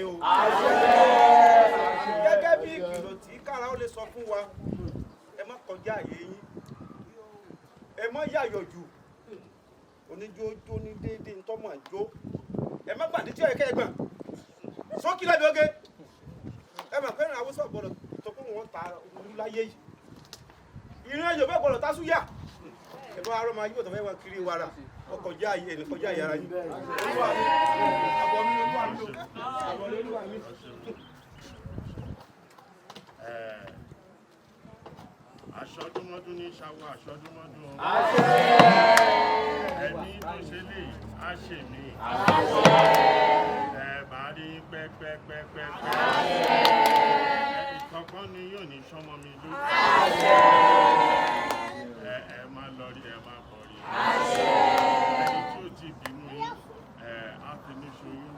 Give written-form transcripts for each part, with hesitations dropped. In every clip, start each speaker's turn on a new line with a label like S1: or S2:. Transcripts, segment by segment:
S1: o. Gẹ́gẹ́ bí ìkìlọ̀ tí kára ó lè sọ fún wa, ẹ má kọjá àyè yín, ẹ má yàyọ̀ jù, oníjó jó ní déédéé ntọ́mọ̀ jó, ẹ má gbàdé tí ọ̀yẹ́kẹ́ gbọ̀n sókí lẹ́bi oge. Ẹ mọ̀ pé ìrìn àwòsàn gbọ́dọ̀ tó kó wọn ta olú láyé yìí, ìrìn Yorùbá gbọ́dọ̀ tá súyà. Ẹ bá arọ́ máa yíwò tó fẹ́ wọn kiri wàrà ọkọjá ayé ẹni kọjá ayé ara yín. Olúwa mi, àbọ̀ mi, olúwa mi, àbọ̀ mi, olúwa mi.
S2: Aṣọdúnmọ́dún ní ṣàwọ̀ aṣọdúnmọ́dún. Ẹni tó ṣe lè á ṣe mí. Ẹ bá rí pẹ́pẹ́pẹ́pẹ́. Ìkọ̀kan ni yóò ní sọ́mọ mi lójú. Ẹ máa lọ rí, ẹ máa bọ̀ rí. Ẹni tí ò ti bínú yín, ẹ á fi ní ṣoyún.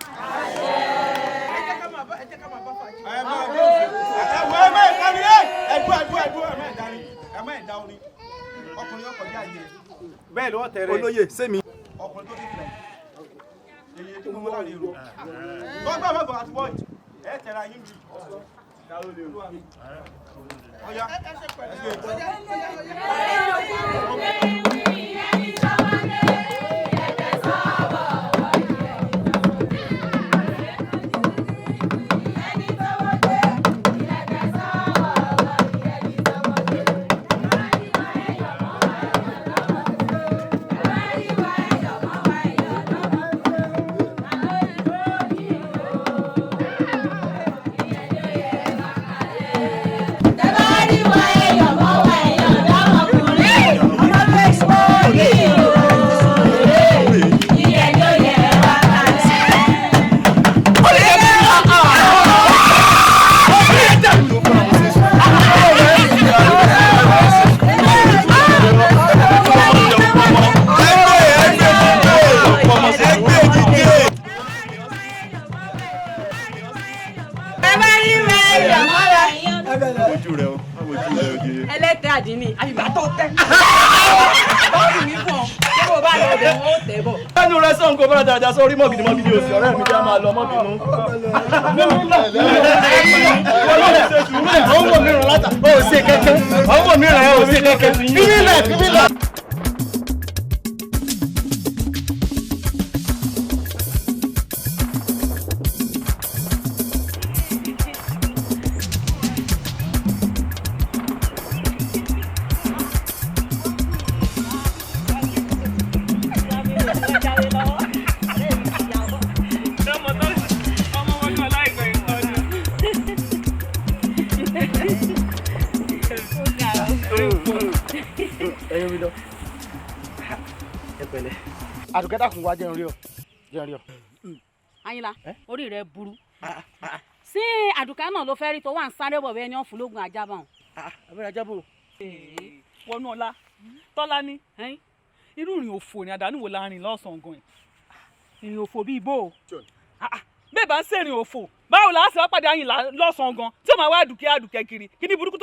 S1: Ẹ jẹ́ ká máa bá, ẹ jẹ́ ká máa bá fàájì. Ẹ máa bá ẹ wọ, ẹ má ìdarí, ẹ ẹdú ẹdú ẹdú, ẹ má ìdarí, ẹ má ìdá orin. Ọkùnrin ọkọ̀ yá yẹ. Bẹ́ẹ̀ ló tẹ̀rẹ̀. Olóyè sẹ́mi. Ọkùnrin tó ti filẹ̀. Èyí tó mú láàrin èrò. Tọ́gbà bàbá àti bọ́ọ̀ì. Ẹ tẹ̀ra yín bí. Ọya. Ẹ ṣe pẹ̀lẹ́.
S3: Ẹlẹ́tẹ̀ àdínní àyùbá tó tẹ́. Bọ́ọ̀lù mi fún ọ, ṣé bó bá lọ bẹ̀ wọ́n ó tẹ̀ bọ̀.
S4: Ẹnu rẹ sọ̀n kó bára dáadáa sórí mọ́gìdì mọ́gìdì òsì ọ̀rẹ́ mi já máa lọ mọ́bìnú. Ó ń wò mí ràn látà, ó ṣe kẹ́kẹ́, ó ń wò mí ràn ẹ́ ò ṣe kẹ́kẹ́. Fílẹ̀ fílẹ̀.
S5: Àdùkẹ́ dákun wá jẹun rí ọ, jẹun rí ọ.
S6: Àyìnlá, orí rẹ burú. Sí Àdùkẹ́ náà ló fẹ́ rí tó wà ń sáré bọ̀ bẹ́ẹ̀ ni wọ́n fún lóògùn ajábọ̀ hàn.
S5: Abẹ́rẹ́ ajábọ̀.
S7: Wọnú ọlá tọ́lá ní irú ìrìn òfò ní àdánù wo la rìn lọ́sàn-án gan-an. Ìrìn òfò bíi bó o. Bẹ́ẹ̀ bá ń ṣèrìn òfò, báwo la ṣe wá pàdé Àyìnlá lọ́sàn-án gan tí ó máa wá Àdùkẹ́ Àdùkẹ́ kiri kí ní burúkú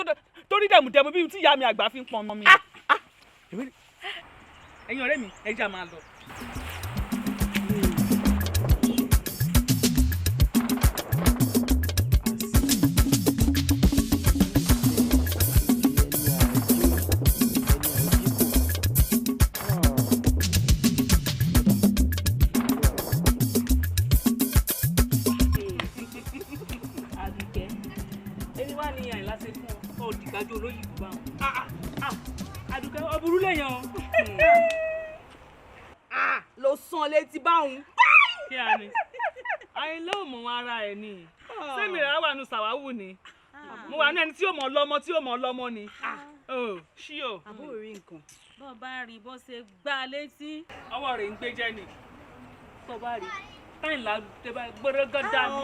S7: tó rí dẹ̀mùdẹ̀mù bíi tí ìyá mi àgbà fi ń pọn ọmọ mi. Ẹ̀yin ọ̀rẹ́ mi, ẹ já máa lọ. Àdùkẹ́, èmi wá ní Àyìnlá ṣe fún ọ, ọ dìgbàjọ olóyìnbó bá wọn. Àdùkẹ́, ọ burú lèèyàn o.
S3: Ló sàn létí báwọn.
S7: Kí a ní? Àyìnlá ò mọ̀ ara ẹ̀ ni. Sẹ́mi rẹ̀ wà nù sàwáwù ni. Mo wà ní ẹni tí yóò mọ̀ lọ́mọ tí yóò mọ̀ lọ́mọ ni. Ṣí o.
S6: Àbúrò rí nǹkan. Bọ́ bá rí bó ṣe gbá létí.
S7: Ọwọ́ rẹ̀ ń gbé jẹ́ ni. Tó bá rí Táyìnlá tẹ bá gbọ́dọ̀gọ́dá mi.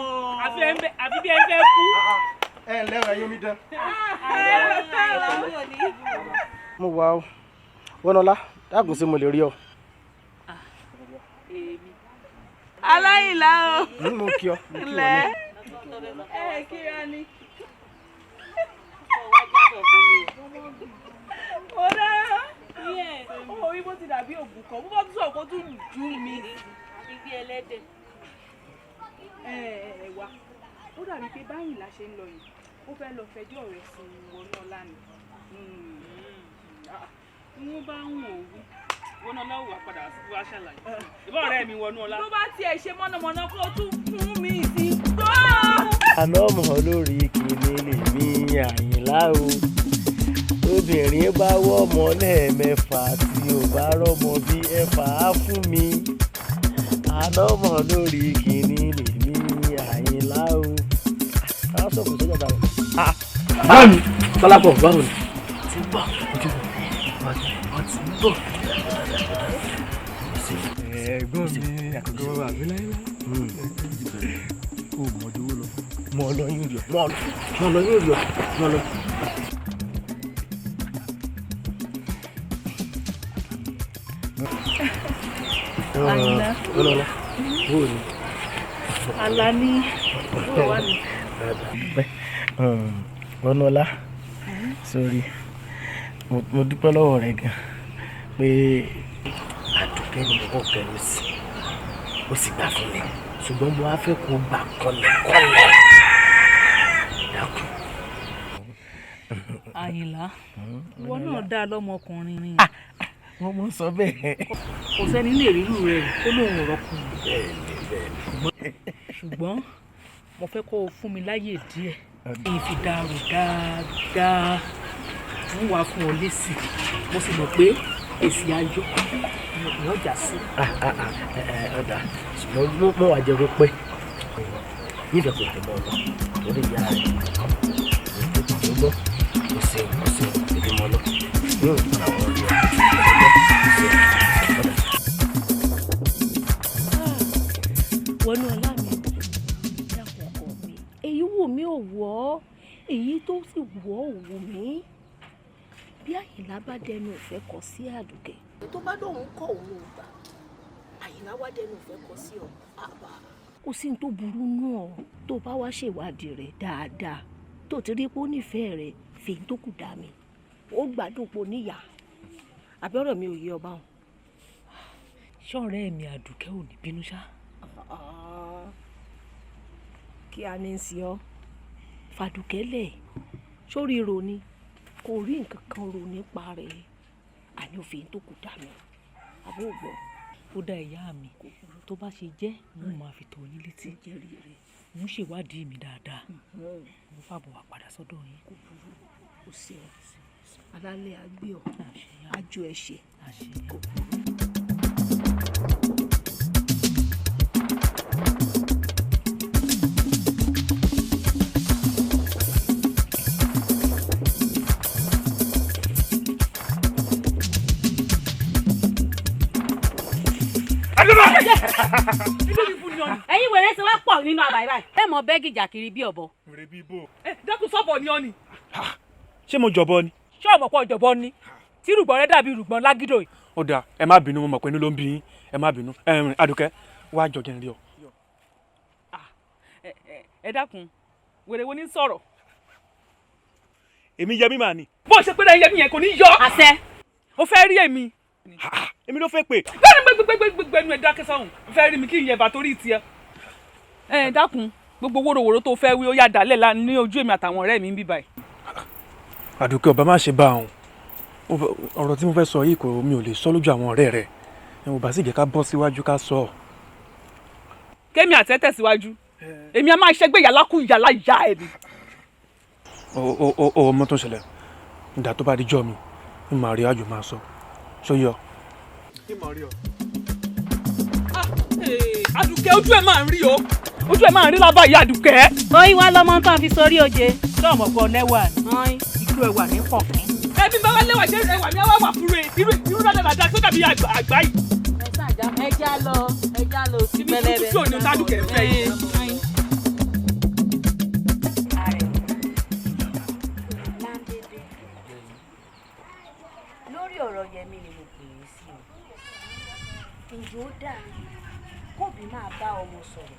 S7: Àfi bí ẹ fẹ́ kú.
S5: Ẹ ǹlẹ́ o, ẹ̀yin omidan. Mo wà o. Wọnọlá, dákun sí mo lè rí ọ.
S3: Aláìlá o.
S5: Mo kí ọ, mo kí ọ
S3: Ǹlẹ́.
S5: náà.
S3: Ẹ kíra ni. Mo dára. Orí bó ti dàbí ògùn kan, bó bá tún sọ̀rọ̀ kó tún jù mí.
S6: Àfi bí ẹlẹ́dẹ̀.
S3: Ẹ wá,
S7: dàbí pé báyìí la ṣe ń lọ yìí, ó fẹ́ lọ fẹjọ́ rẹ̀ sùn Wọnúọlá ni.
S8: Wọ́n bá ń wò ó wí. Wọnúọlá ò wá padà wá ṣàlàyé. Ìbá ọ̀rẹ́ mi Wọnúọlá.
S7: Tó bá tiẹ̀ ṣe mọ̀nàmọ́ná kó tún fún mi sí.
S5: Àná mọ̀ lórí kìíní lèmi Àyìnlá o. Obìnrin bá wọ́mọ lẹ́ẹ̀mẹ́fà tí ò bá rọ́mọ bí ẹ̀fà á fún mi. Àná mọ̀ lórí kìíní lèmi Àyìnlá o. Àwọn sọ̀kò sójà bá rẹ̀. Báwo ni? Tọ́lápọ̀ báwo ni? Ti ń bọ̀, ojú mi, wọ́n ti ń bọ̀.
S4: Ẹ̀gbọ́n mi àkọ́kọ́ bàbá mi láyé. O mọ̀ ọdún wo lọ.
S5: Mọ̀ ọ lọ yín rí ọ, mọ̀ ọ lọ yín rí ọ, mọ̀ ọ lọ.
S7: Àyìnlá.
S5: Ọlọ́lá, bóò ni?
S7: Àlàní, bó wà ní.
S5: Wọnúọlá, sórí, mo dúpẹ́ lọ́wọ́ rẹ gan pé Àdùkẹ́ ni mo kọ́ kẹnu sí, ó sì gbà fún mi, ṣùgbọ́n mo wá fẹ́ kó gbà kọlẹ̀kọlẹ̀. Dákun.
S7: Àyìnlá, ìwọ náà dá lọ́mọkùnrin.
S5: Wọ́n mọ̀ sọ bẹ́ẹ̀.
S7: Kò sẹ́ni lè rírù rẹ̀ kó lóun ò rọ́kùnrin.
S5: Bẹ́ẹ̀ni, bẹ́ẹ̀ni.
S7: Ṣùgbọ́n mo fẹ́ kó o fún mi láyè díẹ̀ kí n fi dàrú dáadáa, ń wá fún ọ lésì, mo sì mọ̀ pé èsì ayọ̀ ni ọjà sí.
S5: Ọ̀dà, ṣùgbọ́n mo wà jẹ́ kó pẹ́ nífẹ̀ẹ́ kò tẹ̀ mọ́ ọ lọ torí ìyá rẹ̀ tó gbọ́ kò sí kò sí tètè mọ́ lọ yóò gbà wọ́n rí ọ kò sí ọ̀dà.
S6: Wọnúọlá mi, dákun ọkọ mi, èyí wù mí ò wọ̀ ọ́, èyí tó sì wọ̀ ọ́ ò wù mí. Bí Àyìnlá bá dẹnu ìfẹ́ kọ sí Àdùkẹ́.
S9: Tó bá lóun kọ òun ò gbà, Àyìnlá wá dẹnu ìfẹ́ kọ sí ọ àbá.
S6: Kò sí ní tó burú nù ọ tó bá wá ṣèwádìí rẹ̀ dáadáa, tó ti rí pé ó nífẹ̀ẹ́ rẹ̀, fèyí tó kù dá mi. Ó gbádùn pò níyà. Àbí ọ̀rọ̀ mi ò yé ọba òun.
S7: Ṣọ̀rẹ́ mi Àdùkẹ́ ò ní bínú ṣá.
S6: Kí a ní í ṣe ọ́? Fàdùkẹ́ lẹ̀ sórí ro ni, kò rí nǹkan kan ro nípa rẹ̀, àní òfin tó kù dá mi. Àbó gbọ́.
S7: Ó dá ìyá mi, tó bá ṣe jẹ́ mo máa fi tó yín létí. Mo ń ṣèwádìí mi dáadáa, mo fàbọ̀ wá padà sọ́dọ̀ yín.
S6: Kò burú, kò sí ọ. Alálẹ̀ á gbé ọ, àjò ẹ̀ ṣe. Kò burú.
S10: Ẹ̀yin wèrè ṣe wá pọ̀ nínú àbáyé báyìí. Ẹ mọ bẹ́gì jà kiri bí ọ̀bọ.
S2: Wèrè bí bò.
S7: Ẹ dákun, sọ́bọ̀ ni ọ ni.
S11: Ṣé mo jọ̀bọ ni?
S7: Ṣé ọmọ pọ̀ jọ̀bọ ni? Tí rùgbọ̀n rẹ dàbí rùgbọ̀n lágídò yìí.
S11: Ó dáa, ẹ má bínú, mo mọ̀ pé inú ló ń bí yín, ẹ má bínú. Àdùkẹ́, wá jọ jẹ́ n rí ọ.
S7: Ẹ dákun, wèrè wo ni ń sọ̀rọ̀?
S11: Èmi Yẹmí màá ni.
S7: Bó ṣe pé Yẹmí yẹn kò ní yọ.
S10: Àṣẹ.
S7: O fẹ́ rí èmi.
S11: Èmi ló fẹ́ pè.
S7: Bẹ́ẹ̀ni, gbẹgbẹgbẹgbẹ ẹnu ẹ dákẹ́ sọ̀hún. O fẹ́ rí mi kí n yẹ bàtà orí tiẹ̀. Ẹ dákun, gbogbo wóróworó tó fẹ́ wí ó yà dálẹ̀ ní ojú èmi àtàwọn ọ̀rẹ́ mi ń bí báyìí.
S11: Àdùkẹ́, ọba má ṣe bá òun. Ọ̀rọ̀ tí mo fẹ́ sọ yìí kò mi ò lè sọ lójú àwọn ọ̀rẹ́ rẹ̀. Ẹ bá sì jẹ́ ká bọ́ síwájú ká sọ.
S7: Kémi àti ẹ tẹ̀síwájú. Èmi a máa ṣẹgbẹ́ yàrá kú yàrá ìyá ẹ ni.
S11: O ọmọ tó ń ṣẹlẹ̀, ìdá tó bá di jọ́ mi, ń máa rí àjò máa sọ. Ṣó yọ?
S7: Àdùkẹ́, ojú ẹ̀ máa ń rí o, ojú ẹ̀ máa ń rí lábàá yìí Àdùkẹ́.
S10: Oyin wa lọmọ tán fi sórí oje.
S7: Ṣé ọmọ kan lẹ́wà ni? Ikú ẹwà ní pọ̀kín. Ẹbí bá wá lẹ́wà, ṣé ẹwà mi á wá wà fúru ẹ irú irú dáadáa tó dàbí àgbá yìí.
S10: Ẹ já lọ, ẹ já lọ sí
S7: Ibi
S10: pẹlẹbẹ.
S7: tí ò ní Àdùkẹ́ fẹ́ yìí.
S6: Lórí ọ̀rọ̀ Yẹmí ni mo pè é sí o. Ǹjẹ́ ó dáa kóbi máa bá ọmọ sọ̀rọ̀,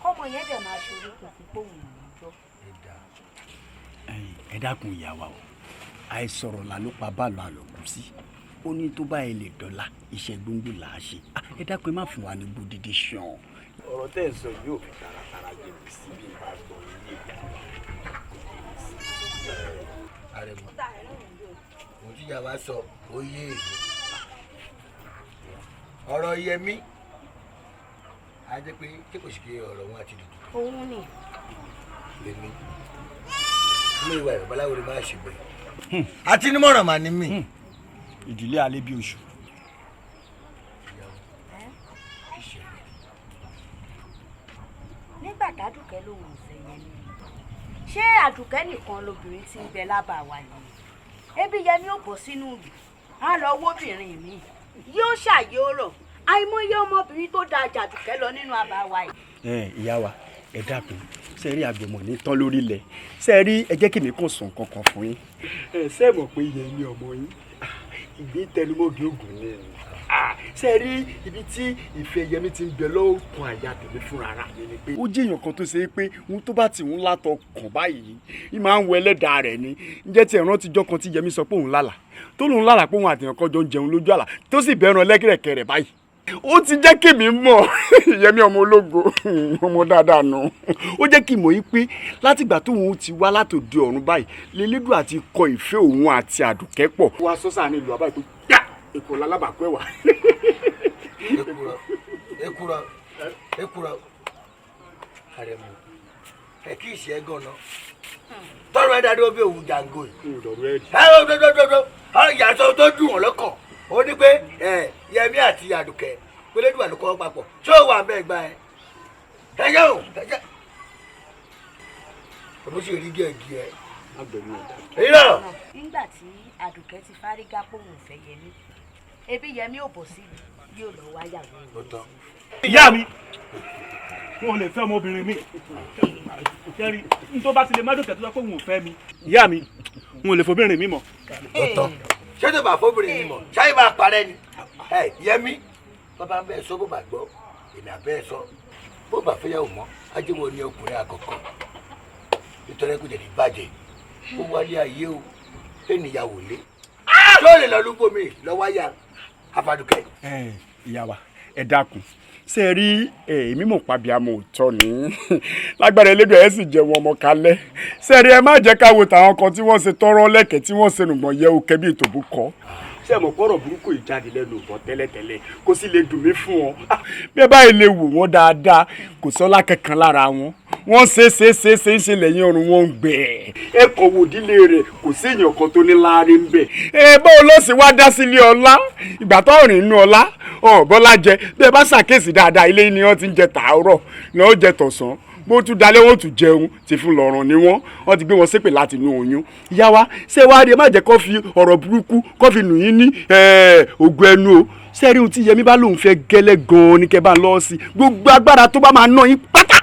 S6: kọ́mọ yẹn dẹ̀ máa ṣorí kunkun póun ò ní gbọ́?
S12: Ẹ dákun ìyá wa o, àìsọ̀rọ̀ là ló pa báàlù àlọ́kù sí. Ó ní tó báyìí lè dọ́là, iṣẹ́ gbóngbò là á ṣe. Ẹ dákun, ẹ má fún wa ní gbódìdí ṣan.
S1: Ọ̀rọ̀ tẹ́ ẹ̀ sọ yóò fi taratara jẹ mi sí bí n bá gbọ́.
S13: ìyá wa sọ oyè ọ̀rọ̀ Yẹmí á jẹ́ pé tí kò sì kí ọ̀rọ̀ wọn àti dùdú.
S6: Òun ni.
S13: Lèmi ilé ìwà ìbabaláwo lè máa ṣègbè. Àti nímọ̀ràn màá ní mí.
S12: Ìdílé alẹ́ bí oṣù.
S6: Nígbà tádùkẹ́ lòun ò fẹ́ Yẹmí, ṣé Àdùkẹ́ nìkan lobìnrin tí ń bẹ lábàá wa yìí? Ebi Yẹmí ò bọ́ sínú ìlú, á lọ wóbìnrin mi yóò ṣàyè ọ̀rọ̀ àìmọye ọmọbìnrin tó dáa jàdùkẹ́ lọ nínú àbá wa yìí.
S12: Ẹ ìyá wa, ẹ dákun, ṣe rí àgbẹ̀mọ̀ ní tán lórí ilẹ̀, ṣe rí, ẹ jẹ́ kí mi kàn sàn kankan fún yín. Ẹ ṣe mọ̀ pé Yẹmí ọmọ yín ìgbín tẹnumọ́gì ògùn ni. Ṣe rí ibi tí ìfẹ́ Yẹmí ti ń bẹ lọ́kàn àyà tèmi fúnra ara mi ni pé ó jẹ́ èèyàn kan tó ṣe é pé ohun tó bá ti ń látọ̀ kàn báyìí ń máa ń wọ ẹlẹ́dàá rẹ̀ ni. Ǹjẹ́ tí ẹ̀rọ ti jọ́ kan tí Yẹmí sọ pé òun lálàá, tó lòun lálàá pé òun àtìyàn kan jọ ń jẹun lójú àlá, tó sì bẹ́ẹ̀ràn lẹ́kẹ̀rẹ̀kẹ̀ rẹ̀ báyìí, ó ti jẹ́ kí mi mọ̀ Yẹmí ọmọ ológo, ọmọ dáadáa nù. Ó jẹ́ kí n mọ̀ yín pé látìgbà tóun ti wá látòde ọ̀run báyìí lélẹ́dùn àti kọ ìfẹ́ òun àti Àdùkẹ́ pọ̀. Wá sọ́sà ní ìlú àbáyé tó yá èkó lálábàákú ẹ̀wà.
S13: Ekura ekura ekura Àrẹ̀mú ẹ kí ìṣe ẹ gan-an tọrọ ẹ dáadé bí òun jàǹgó yìí. Ẹ ẹ dọdọdọdọ ìyàtọ̀ tó dùn wọ́n lọ́kàn ó ní pé ẹ Yẹmí àti Àdùkẹ́ pélédùn àlùkò papọ̀ ṣé ó wà bẹ́ẹ̀ gba ẹ ẹ yẹ o ẹ jẹ òun sì rí gẹ̀ẹ́gì ẹ.
S6: Nígbà tí Àdùkẹ́ ti fárígá pòun ò fẹ́ Yẹmí, ebi Yẹmí ò bọ̀ sí mi yóò lọ wáyàwó rẹ̀.
S14: Ìyá mi, wọn ò lè fẹ́ ọmọbìnrin mi kẹrin n tó bá ti lè má dòkè tó sọ pé òun ò fẹ́ mi. Ìyá mi, wọn ò lè fobìnrin mi mọ́.
S13: Ṣé tó bá fobìnrin mi mọ́ ṣáà máa parẹ́ ni? Ẹ Yẹmí, bàbá ń bẹ́ẹ̀ sọ bó bá gbọ́, èmi àbẹ́ẹ̀ sọ bó bá fẹ́yàwó mọ́, ajẹ́wọ́ ni ọkùnrin àkọ́kọ́ nítorí kò jẹ̀ ní bàjẹ́ ó wálé ayé o, ènìyàwó lé tó lè lọ lúgbó mi lọ́wọ́ àyà àfàdùkẹ́.
S12: Ẹ ìyá wa, ẹ dákun, ṣe rí èmi mọ̀ pàbí àmọ́ òótọ́ ni lágbára Elédùà ẹ̀ sì jẹun ọmọ kalẹ̀. Ṣe rí, ẹ má jẹ́ ká wo tàwọn kan tí wọ́n ṣe tọrọ lẹ́kẹ̀ẹ́ tí wọ́n ṣe nùgbọ̀n yẹ òkè bíi tòbú kọ́. Ṣé ẹ mọ̀ pọ̀rọ̀ burúkú yìí jáde lẹ́nu ìbọn tẹ́lẹ̀tẹ́lẹ̀ kó sì lè dùn mí fún ọ. Bí ẹ báyìí lè wò wọ́n dáadáa, kò sọ́lá kankan lára wọn. Wọ́n ṣe ṣe ṣe ṣe ń ṣe lẹ́yìn ọrùn wọn ń gbẹ. Ẹ kọ̀ wò dílé rẹ̀, kò sí èèyàn kan tó ní láàrin ń bẹ̀. Ẹ báwo ló sì wá dá sílé ọlá? Ìgbà tó rìn inú ọlá, ọ̀bọ́lá jẹ. Bí ẹ bá ṣàkíyèsí dáadáa, ilé ni wọ́n ti ń jẹ tàárọ̀, ni wọ́n jẹ tọ̀sán, bó tún dalẹ̀ wọ́n tún jẹun ti fún lọ́rùn ni wọ́n. Wọ́n ti gbé wọn ṣépè láti inú oyún. Ìyá wa, ṣé wàá rí, ẹ má jẹ́ kó fi ọ̀rọ̀ burúkú kó fi nù yín ní ògùn ẹnu o. Ṣé rí ohun tí Yẹmí bá lóun fẹ́ gẹ́lẹ́ gan-an ní kẹ́ bá lọ́ọ́ sí gbogbo agbára tó bá máa ná yín pátá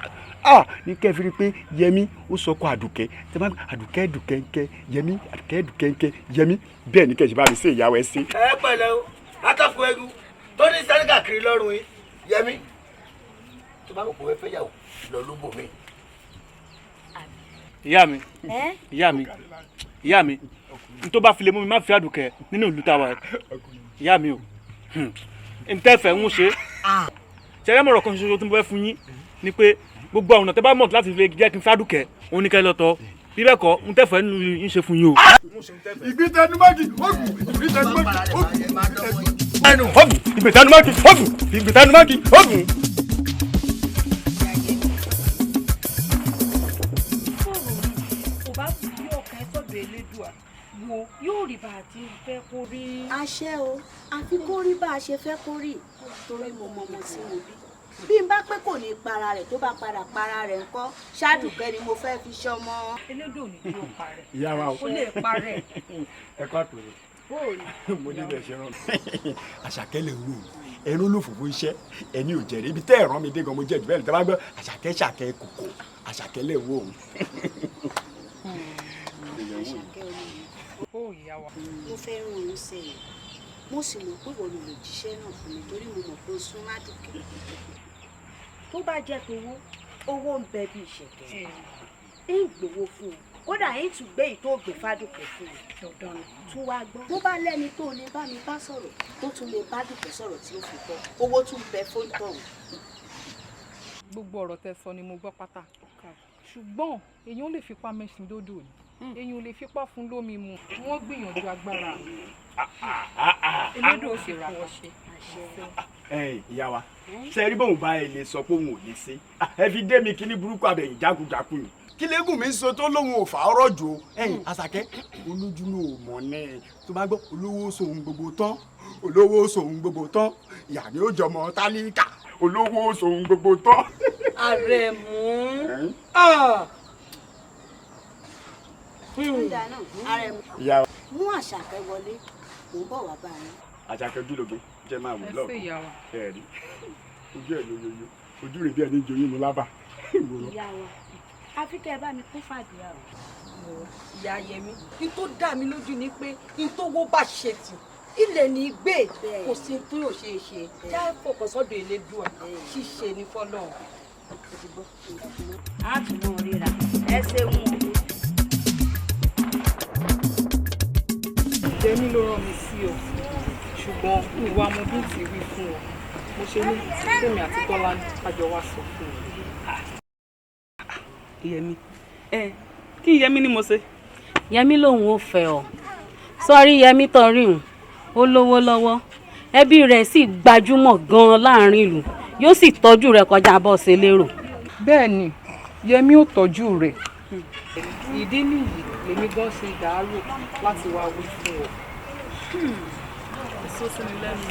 S12: ní kẹ́ fi rí pé Yẹmí ó sọ kó Àdùkẹ́ tẹ́ bá Àdùkẹ́ dùkẹ́ńkẹ́ Yẹmí Àdùkẹ́ dùkẹ́ńkẹ́ Yẹmí bẹ́ẹ̀ ní kẹ́ ṣe bá mi ṣe ìyàwó ẹ sí.
S13: Ẹ pẹ̀lẹ́ o, atọ́kùn egun tó ní sáré káàkiri lọ́rùn yín Yẹmí tó bá kò fẹ́ yàwó lọ lóbò mi.
S14: Ìyá mi, ìyá mi, ìyá mi, n tó bá fi lè mú mi má fi Àdùkẹ́ nínú ìlú tàwa, ìyá mi o, n tẹ́fẹ̀ẹ́ ń ṣe ṣẹlẹ̀ mọ̀rọ̀ kan ṣoṣo tí mo fẹ́ fún yín ni pé gbogbo àwọn ọ̀nà tẹ́ bá mọ̀ láti fi jẹ́ kí n fi Àdùkẹ́ òun ní kẹ́ lọ tọ́, bí bẹ́ẹ̀ kọ́ n tẹ́fẹ̀ẹ́ nínú yín ṣe fún yín o.
S12: Ìgbín tẹnumọ́gì ògùn, ìgbín tẹnumọ́gì ògùn, ìgbín tẹnumọ́gì ògùn, ìgbín tẹnumọ́gì ògùn.
S10: Wo yóò rí bá a ti fẹ́ kó rí.
S6: Àṣẹ o, àfi kó rí bá a ṣe fẹ́ kó rí, torí mo mọ ọmọ tí mo bí. Bí n bá pé kò ní para rẹ̀, tó bá padà para rẹ̀ ńkọ́, ṣáàdùkẹ́ ni mo fẹ́ fi ṣọmọ.
S10: Elédùn ò ní kí ó parẹ́.
S12: Ìyá wa o.
S10: Ó lè parẹ́.
S12: Ẹ kọ́ àpèrè. Mo ní bẹ́ẹ̀ ṣe rán mi. Àṣàkẹ́ lè wò ó, ẹnu ló fòfó iṣẹ́, ẹni ò jẹ̀rẹ̀ ibi tẹ́ ẹ̀rọ mi dé gan mo jẹ́ jù bẹ́ẹ̀ lọ. Tẹ́ bá gbọ́ Àṣàkẹ́ ṣàkẹ́ kòkó, Àṣàkẹ́ lè wò ó.
S6: Mo fẹ́ rán òun sẹ́yìn, mo sì mọ̀ pé wọ́n lè jíṣẹ́ náà fún mi torí mo mọ̀ pé o sún Ládùkẹ́. Tó bá jẹ́ pé owó ń bẹ bí ìṣẹ̀kẹ̀, ń gbowó fún un, kódà ń tún gbé ìtò ògbé Fádùkẹ́ fún un. Tún wá gbọ́, tó bá lẹ́ni tó lè bá mi bá sọ̀rọ̀, tó tún lè bá Dùkẹ́ sọ̀rọ̀ tí ó fi gbọ́, owó tún bẹ fún tọ̀hún.
S7: Gbogbo ọ̀rọ̀ tẹ́ sọ ni mo gbọ́ pátá, ṣùgbọ́n èèyàn lè fipá mẹ́sìn dódò ni.
S3: Èèyàn ò lè fipá fún lómi mu. Wọ́n gbìyànjú agbára mi. Elédùn ò sì rà wọ́n ṣe.
S12: Ẹ ìyá wa, ṣe rí bóun bá ẹ lè sọ pé òun ò lè ṣe, ẹ fi dé mi kíní burúkú abẹ̀yìn jákujàku yìí. Kí lẹ́gùn mi sọ tó lóun ò fà ọ̀rọ̀ jò ẹ̀yìn Àṣàkẹ́ olójú ló mọ̀ ní tó bá gbọ́ olówó sòun gbogbo tán, olówó sòun gbogbo tán, ìyá ni ó jọmọ tálíkà, olówó sòun gbogbo tán.
S10: Àrẹ̀mú.
S15: Àrẹ̀mú.
S12: Ìyá wa.
S15: Mú Àṣàkẹ́ wọlé, mò ń bọ̀ wá bá yín.
S12: Àṣàkẹ́ ojúlóge jẹ́ máa wò
S3: Ẹ
S12: lọ́ọ̀kan.
S3: ṣé ìyá wa.
S12: Ẹ rí ojú ẹ̀ lóyoyo, ojú rẹ̀ bí ẹni joyún mu lábà.
S6: Ìyá wa, àfi kẹ́ ẹ bá mi kún fàdúrà o.
S9: Ìyá Yẹmí, n tó dá mi lójú ni pé n tó wó bá ṣe tì ilẹ̀ ní í gbé, kò sí tó yóò ṣe é ṣe. Já fọkàn sọ́dọ̀ Elédùà, ṣíṣe ní fọlọ́run.
S10: A tún mọ ríra, ẹ ṣeun o.
S7: Yẹmí ló rán mi sí ọ, ṣùgbọ́n ìwà mo bí ti wí fún ọ, mo ṣe ní tèmi àti Tọ́lá àjọ wa sọ fún ọ.
S8: Yẹmí, ẹ kí Yẹmí ni mo ṣe.
S10: Yẹmí lòun ò fẹ́ ọ sọrí. Yẹmí tọrí hùn, ó lówó lọ́wọ́, ẹbí rẹ̀ sì gbajúmọ̀ gan-an láàrin ìlú, yóò sì tọ́jú rẹ̀ kọjá bó ṣe lérò.
S3: Bẹ́ẹ̀ ni, Yẹmí ò tọ́jú rẹ̀. Ìdí nìyí lèmi gan ṣe dàárò láti wá wí fún ọ.
S7: Èso sí mi lẹ́nu,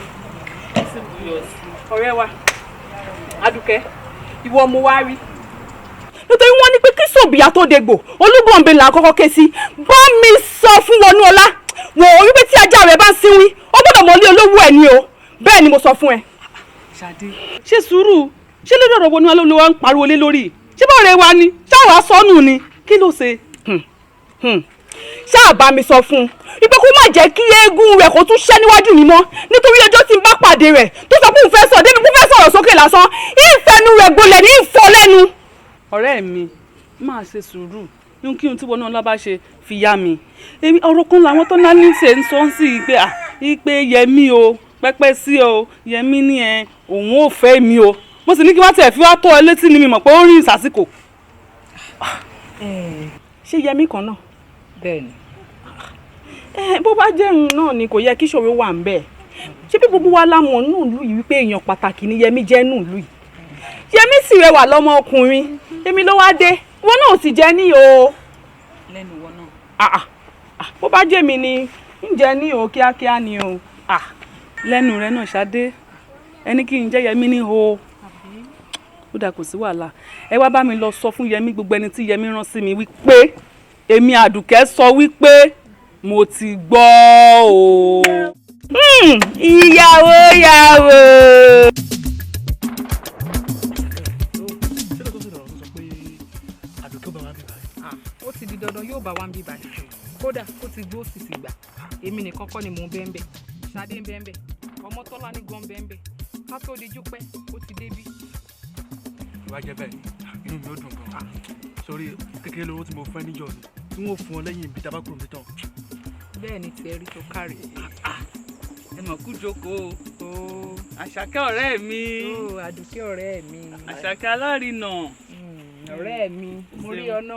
S7: ó sì buyọ̀ sí i. Ọ̀rẹ́ wa Adùkẹ́, ìwọ mo wá rí nítorí wọ́n ní pé kí sòbíà tó dégbò, Olúbọ̀nbẹ là kọ́kọ́ ké sí. Bá mi sọ fún Wọnúọlá wò ó wípé tí ajá rẹ̀ bá ń sínwín, ó gbọ́dọ̀ mọ̀lé olówó ẹ̀ ní o. Bẹ́ẹ̀ ni mo sọ fún ẹ.
S8: Ṣadé, ṣe sùúrù. Ṣé lórí ọ̀rọ̀ Wọnúọlá ló wá ń pariwo lé lórí? Ṣé báwo rẹ wa ni ṣáà sọnù ni, kí ló ṣe?
S7: Ṣáà bá mi sọ fún un wípé kó má jẹ́ kí eégún rẹ̀ kó tún ṣẹ́ níwájú mi mọ́, nítorí ọjọ́ tí n bá pàdé rẹ̀ tó sọ pé òun fẹ́ sọ débi kó fẹ́ sọ̀rọ̀ sókè lásán, ìfẹnu rẹ̀ gbolẹ̀ ní ìfọ́ lẹ́nu.
S8: Ọ̀rẹ́ mi, máa ṣe sùúrù. Ní kí n tí Wọnúọlá bá ṣe fi yá mi. Èmi ọ̀rọ̀ kan làwọn tó náà ní ṣe ń sọ sí i pé à pé Yẹmí o, pẹ́pẹ́ sí o, Yẹmí ní ẹ òun ò fẹ́ mi o. Mo sì ní kí wọ́n tiẹ̀ fi wá tó ẹ létí ni mi mọ̀ pé ó rìn sásìkò.
S7: Ṣé Yẹmí kan náà?
S3: Bẹ́ẹ̀ni.
S7: Bó bá jẹ́ òun náà ni, kò yẹ kí ìṣòro wà ń bẹ̀. Ṣé bí gbogbo wa la mọ̀ nínú ìlú yìí wípé èèyàn pàtàkì ni Yẹmí jẹ́ nínú ìlú yìí. Yẹmí sì rẹwà lọ́mọ ọkùnrin, èmi ló wá dé, wọn náà sì jẹ́ ní o.
S8: Lẹ́nu wọn náà.
S7: Bó bá jẹ́ mi ni ń jẹ́ ní o, kíákíá ni o.
S8: Lẹ́nu rẹ náà, Ṣadé, ẹni kí n jẹ́ Yẹmí ní o. Ó dà, kò sí wàhálà. Ẹ wá bá mi lọ sọ fún Yẹmí, gbogbo ẹni tí Yẹmí rán sí mi, wípé èmi Àdùkẹ́ sọ wípé mo ti gbọ́ o.
S7: Ìyàwó yàwó.
S11: Ṣé lóòótọ́ sì lọ̀rọ̀ tó sọ pé Àdùkẹ́ bá wa ń bí báyìí?
S3: Ó ti di dandan, yóò bá wa ń bí báyìí. Kódà ó ti gbó, sì ti gbà. Èmi nìkan kọ́ ni mò ń bẹ́ẹ̀ bẹ́ẹ̀, Ṣadé ń bẹ́ẹ̀ bẹ́ẹ̀, Ọmọtọ́lá ní gan bẹ́ẹ̀ bẹ́ẹ̀. Ká tó dijú pẹ́, ó ti débí.
S11: Ìwà jẹ́ bẹ́ẹ̀, inú mi ó dùn gan-an. Sórí kékeré lówó tí mo fẹ́ níjọ́ ni tí wọ́n fún ọ lẹ́yìn ibi tá a bá kúrò níbi tán.
S3: Bẹ́ẹ̀ ni tiẹ̀ rí tó kárẹ̀.
S8: Ẹ mọ̀ kú jókòó o, Àṣàkẹ́ ọ̀rẹ́ mi.
S3: Ó Àdùkẹ́ ọ̀rẹ́ mi.
S8: Àṣàkẹ́ alárinà.
S3: Ọ̀rẹ́ mi, mo rí ọ ná,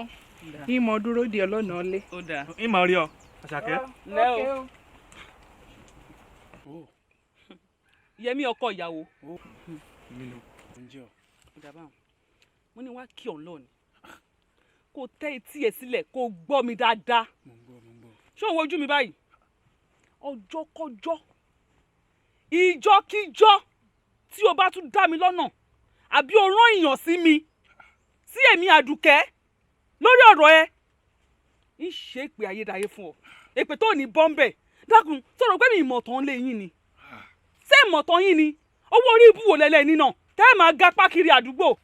S3: ìmọ̀ dúró di ọlọ́nà ọlé.
S8: Ó dáa.
S11: Ìmọ̀ rí ọ, Àṣàkẹ́.
S8: Lẹ́ o. Yẹmí ọkọ ìyàwó.
S11: Mi nù ǹjẹ́ ọ.
S8: Ó dà báwọn. Mo ní wá kí ọ̀n lọ ni kó tẹ́ etí ẹ̀ sílẹ̀ kó gbọ́ mi dáadáa.
S11: Mo ń gbọ́, mo ń gbọ́.
S8: Ṣé òun wojú mi báyìí? Ọjọ́kọ́jọ́, ìjọ́kíjọ́ tí o bá tún dá mi lọ́nà àbí o rán èèyàn sí mi, sí èmi Àdùkẹ́, lórí ọ̀rọ̀ ẹ, ń ṣe èpè ayérayé fún ọ, èpè tó ní bọ́ńbẹ̀. Dákun, sọ̀rọ̀ pé mi ìmọ̀tàn lé yín ni. Ṣé ìmọ̀tàn yín ni? Owó orí ibú wo lẹ́lẹ́ ní náà tẹ́ ẹ máa gapá kiri àdúgbò?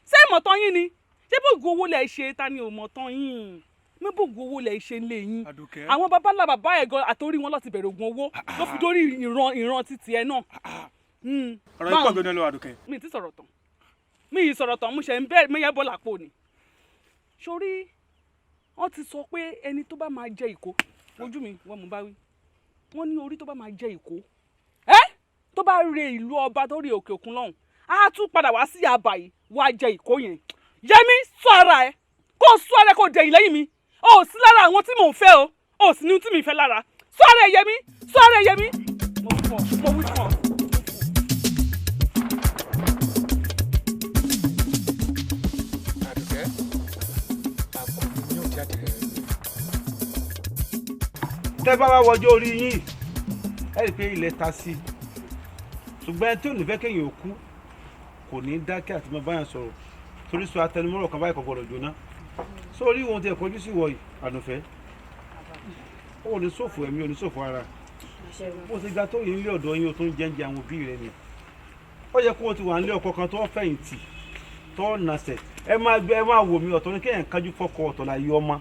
S8: Ṣé ìmọ̀tàn yín ni? Ṣé bóògùn owó lẹ̀ ṣe? Ta ni ò mọ̀tàn yín? Mi bóògùn owó lẹ̀ ṣe ń lé yín?
S11: Àdùkẹ́.
S8: Àwọn babalá bàbá ẹ̀ gan àtòrí wọn ló ti bẹ̀rẹ̀ ògùn owó, ló fi dórí ìran ìran títì ẹ náà.
S11: Ọ̀rọ̀ yìí pọ̀ gbẹ́nu ẹ lọ, Àdùkẹ́.
S8: Mi ti sọ̀rọ̀ tán, mi ì sọ̀rọ̀ tán, mo ṣe ń bẹ́ẹ̀ mẹ́yẹ́ bọ́ làpò ni. Sórí wọ́n ti sọ pé ẹni tó bá máa jẹ ìkó, ojú mi wọ́n mú bá wí, wọ́n ní orí tó bá máa jẹ ìkó ẹ́, tó bá re ìlú ọba tó rí òkè òkun lọ́hùn, á tún padà wá sí àbà yìí wá jẹ ìkó yẹn. Yẹmi, sọ ara ẹ, kó sọ ara ẹ, kó dẹ̀yìn lẹ́yìn mi.
S7: O ò sí lára àwọn tí mò ń fẹ́ o, o ò sì ní ohun tí mi fẹ́ lára. Sọ́ọ̀rọ̀ ẹ̀ Yẹmí, sọ́ọ̀rọ̀ ẹ̀ Yẹmí. Mo wí fún ọ, mo wí fún ọ.
S11: Àdùkẹ́, àkùnrin ni yóò jáde rẹ̀.
S1: Tẹ́ bá wá wọjọ́ orí yín, ẹ rí i pé ilẹ̀ ta sí i, ṣùgbọ́n ẹni tí ò ní fẹ́ kéèyàn ó kú kò ní dákẹ́ àti máa báyàn sọ̀rọ̀, torí sọ atẹnumọ́rọ̀ kan báyìí kò gbọ́dọ̀ jóná. Sórí ohun tí ẹ kọjú sí wọ yìí, Àdùnfẹ́, ó ní ṣòfò ẹ̀mí, ó ní ṣòfò ara. Bó ti ga tó yìí nílé ọ̀dọ́ yín, o tó ń jẹ́ǹjẹ àwọn òbí rẹ ni. Ó yẹ kó o ti wà nílé ọkọ kan tó fẹ̀yìntì tó nàṣẹ̀. Ẹ máa gbé, ẹ máa wò mí, ọ̀tọ̀ ní kéèyàn kájú fọ́kọ, ọ̀tọ̀ láyé ọmọ.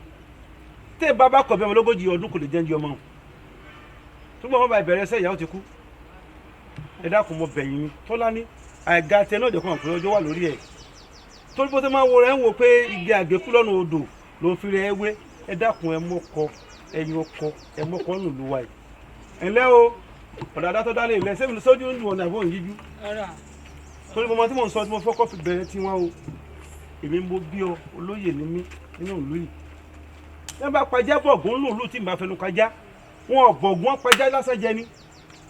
S1: Tẹ́ ẹ bá bá kọ̀ bí ọmọ 40 ọdún kò lè jẹ́ǹjẹ ọmọ. Túbọ̀ wọn bá ìbẹ̀rẹ̀ ẹsẹ̀ ìyàwó ti kú. Ẹ dákun, mo bẹ̀yìn ni. Tọ́lá ní àìga tẹ náà jẹ́ kó hàn pé ọjọ́ wà lórí ẹ̀. Torí bó ṣe máa wo rẹ̀ ń wo pé igi àgékú lọ́nà odò ló fi rẹ̀ wé. Ẹ dákun, ẹ mọ́kọ, ẹyin ọkọ, ẹ mọ́kọ nùlù wa yìí. Ẹ ǹlẹ́ o, ọ̀dàdá tó dálé ilẹ̀ sẹ́mi sójú ń dùn ọ̀nà àbọ̀ òyìnjú. Torí mo mọ tí mò ń sọ tí mo fọ́kọ́ fi bẹ̀rẹ̀ tiwọn o. Èmi mo bí ọ, olóyè ni mí nínú ìlú yìí. Ẹ bá pajá bọ̀gún lòlù tí n bá fẹnu kájá. Wọn ò bọ̀gún pajá lásán jẹ ni.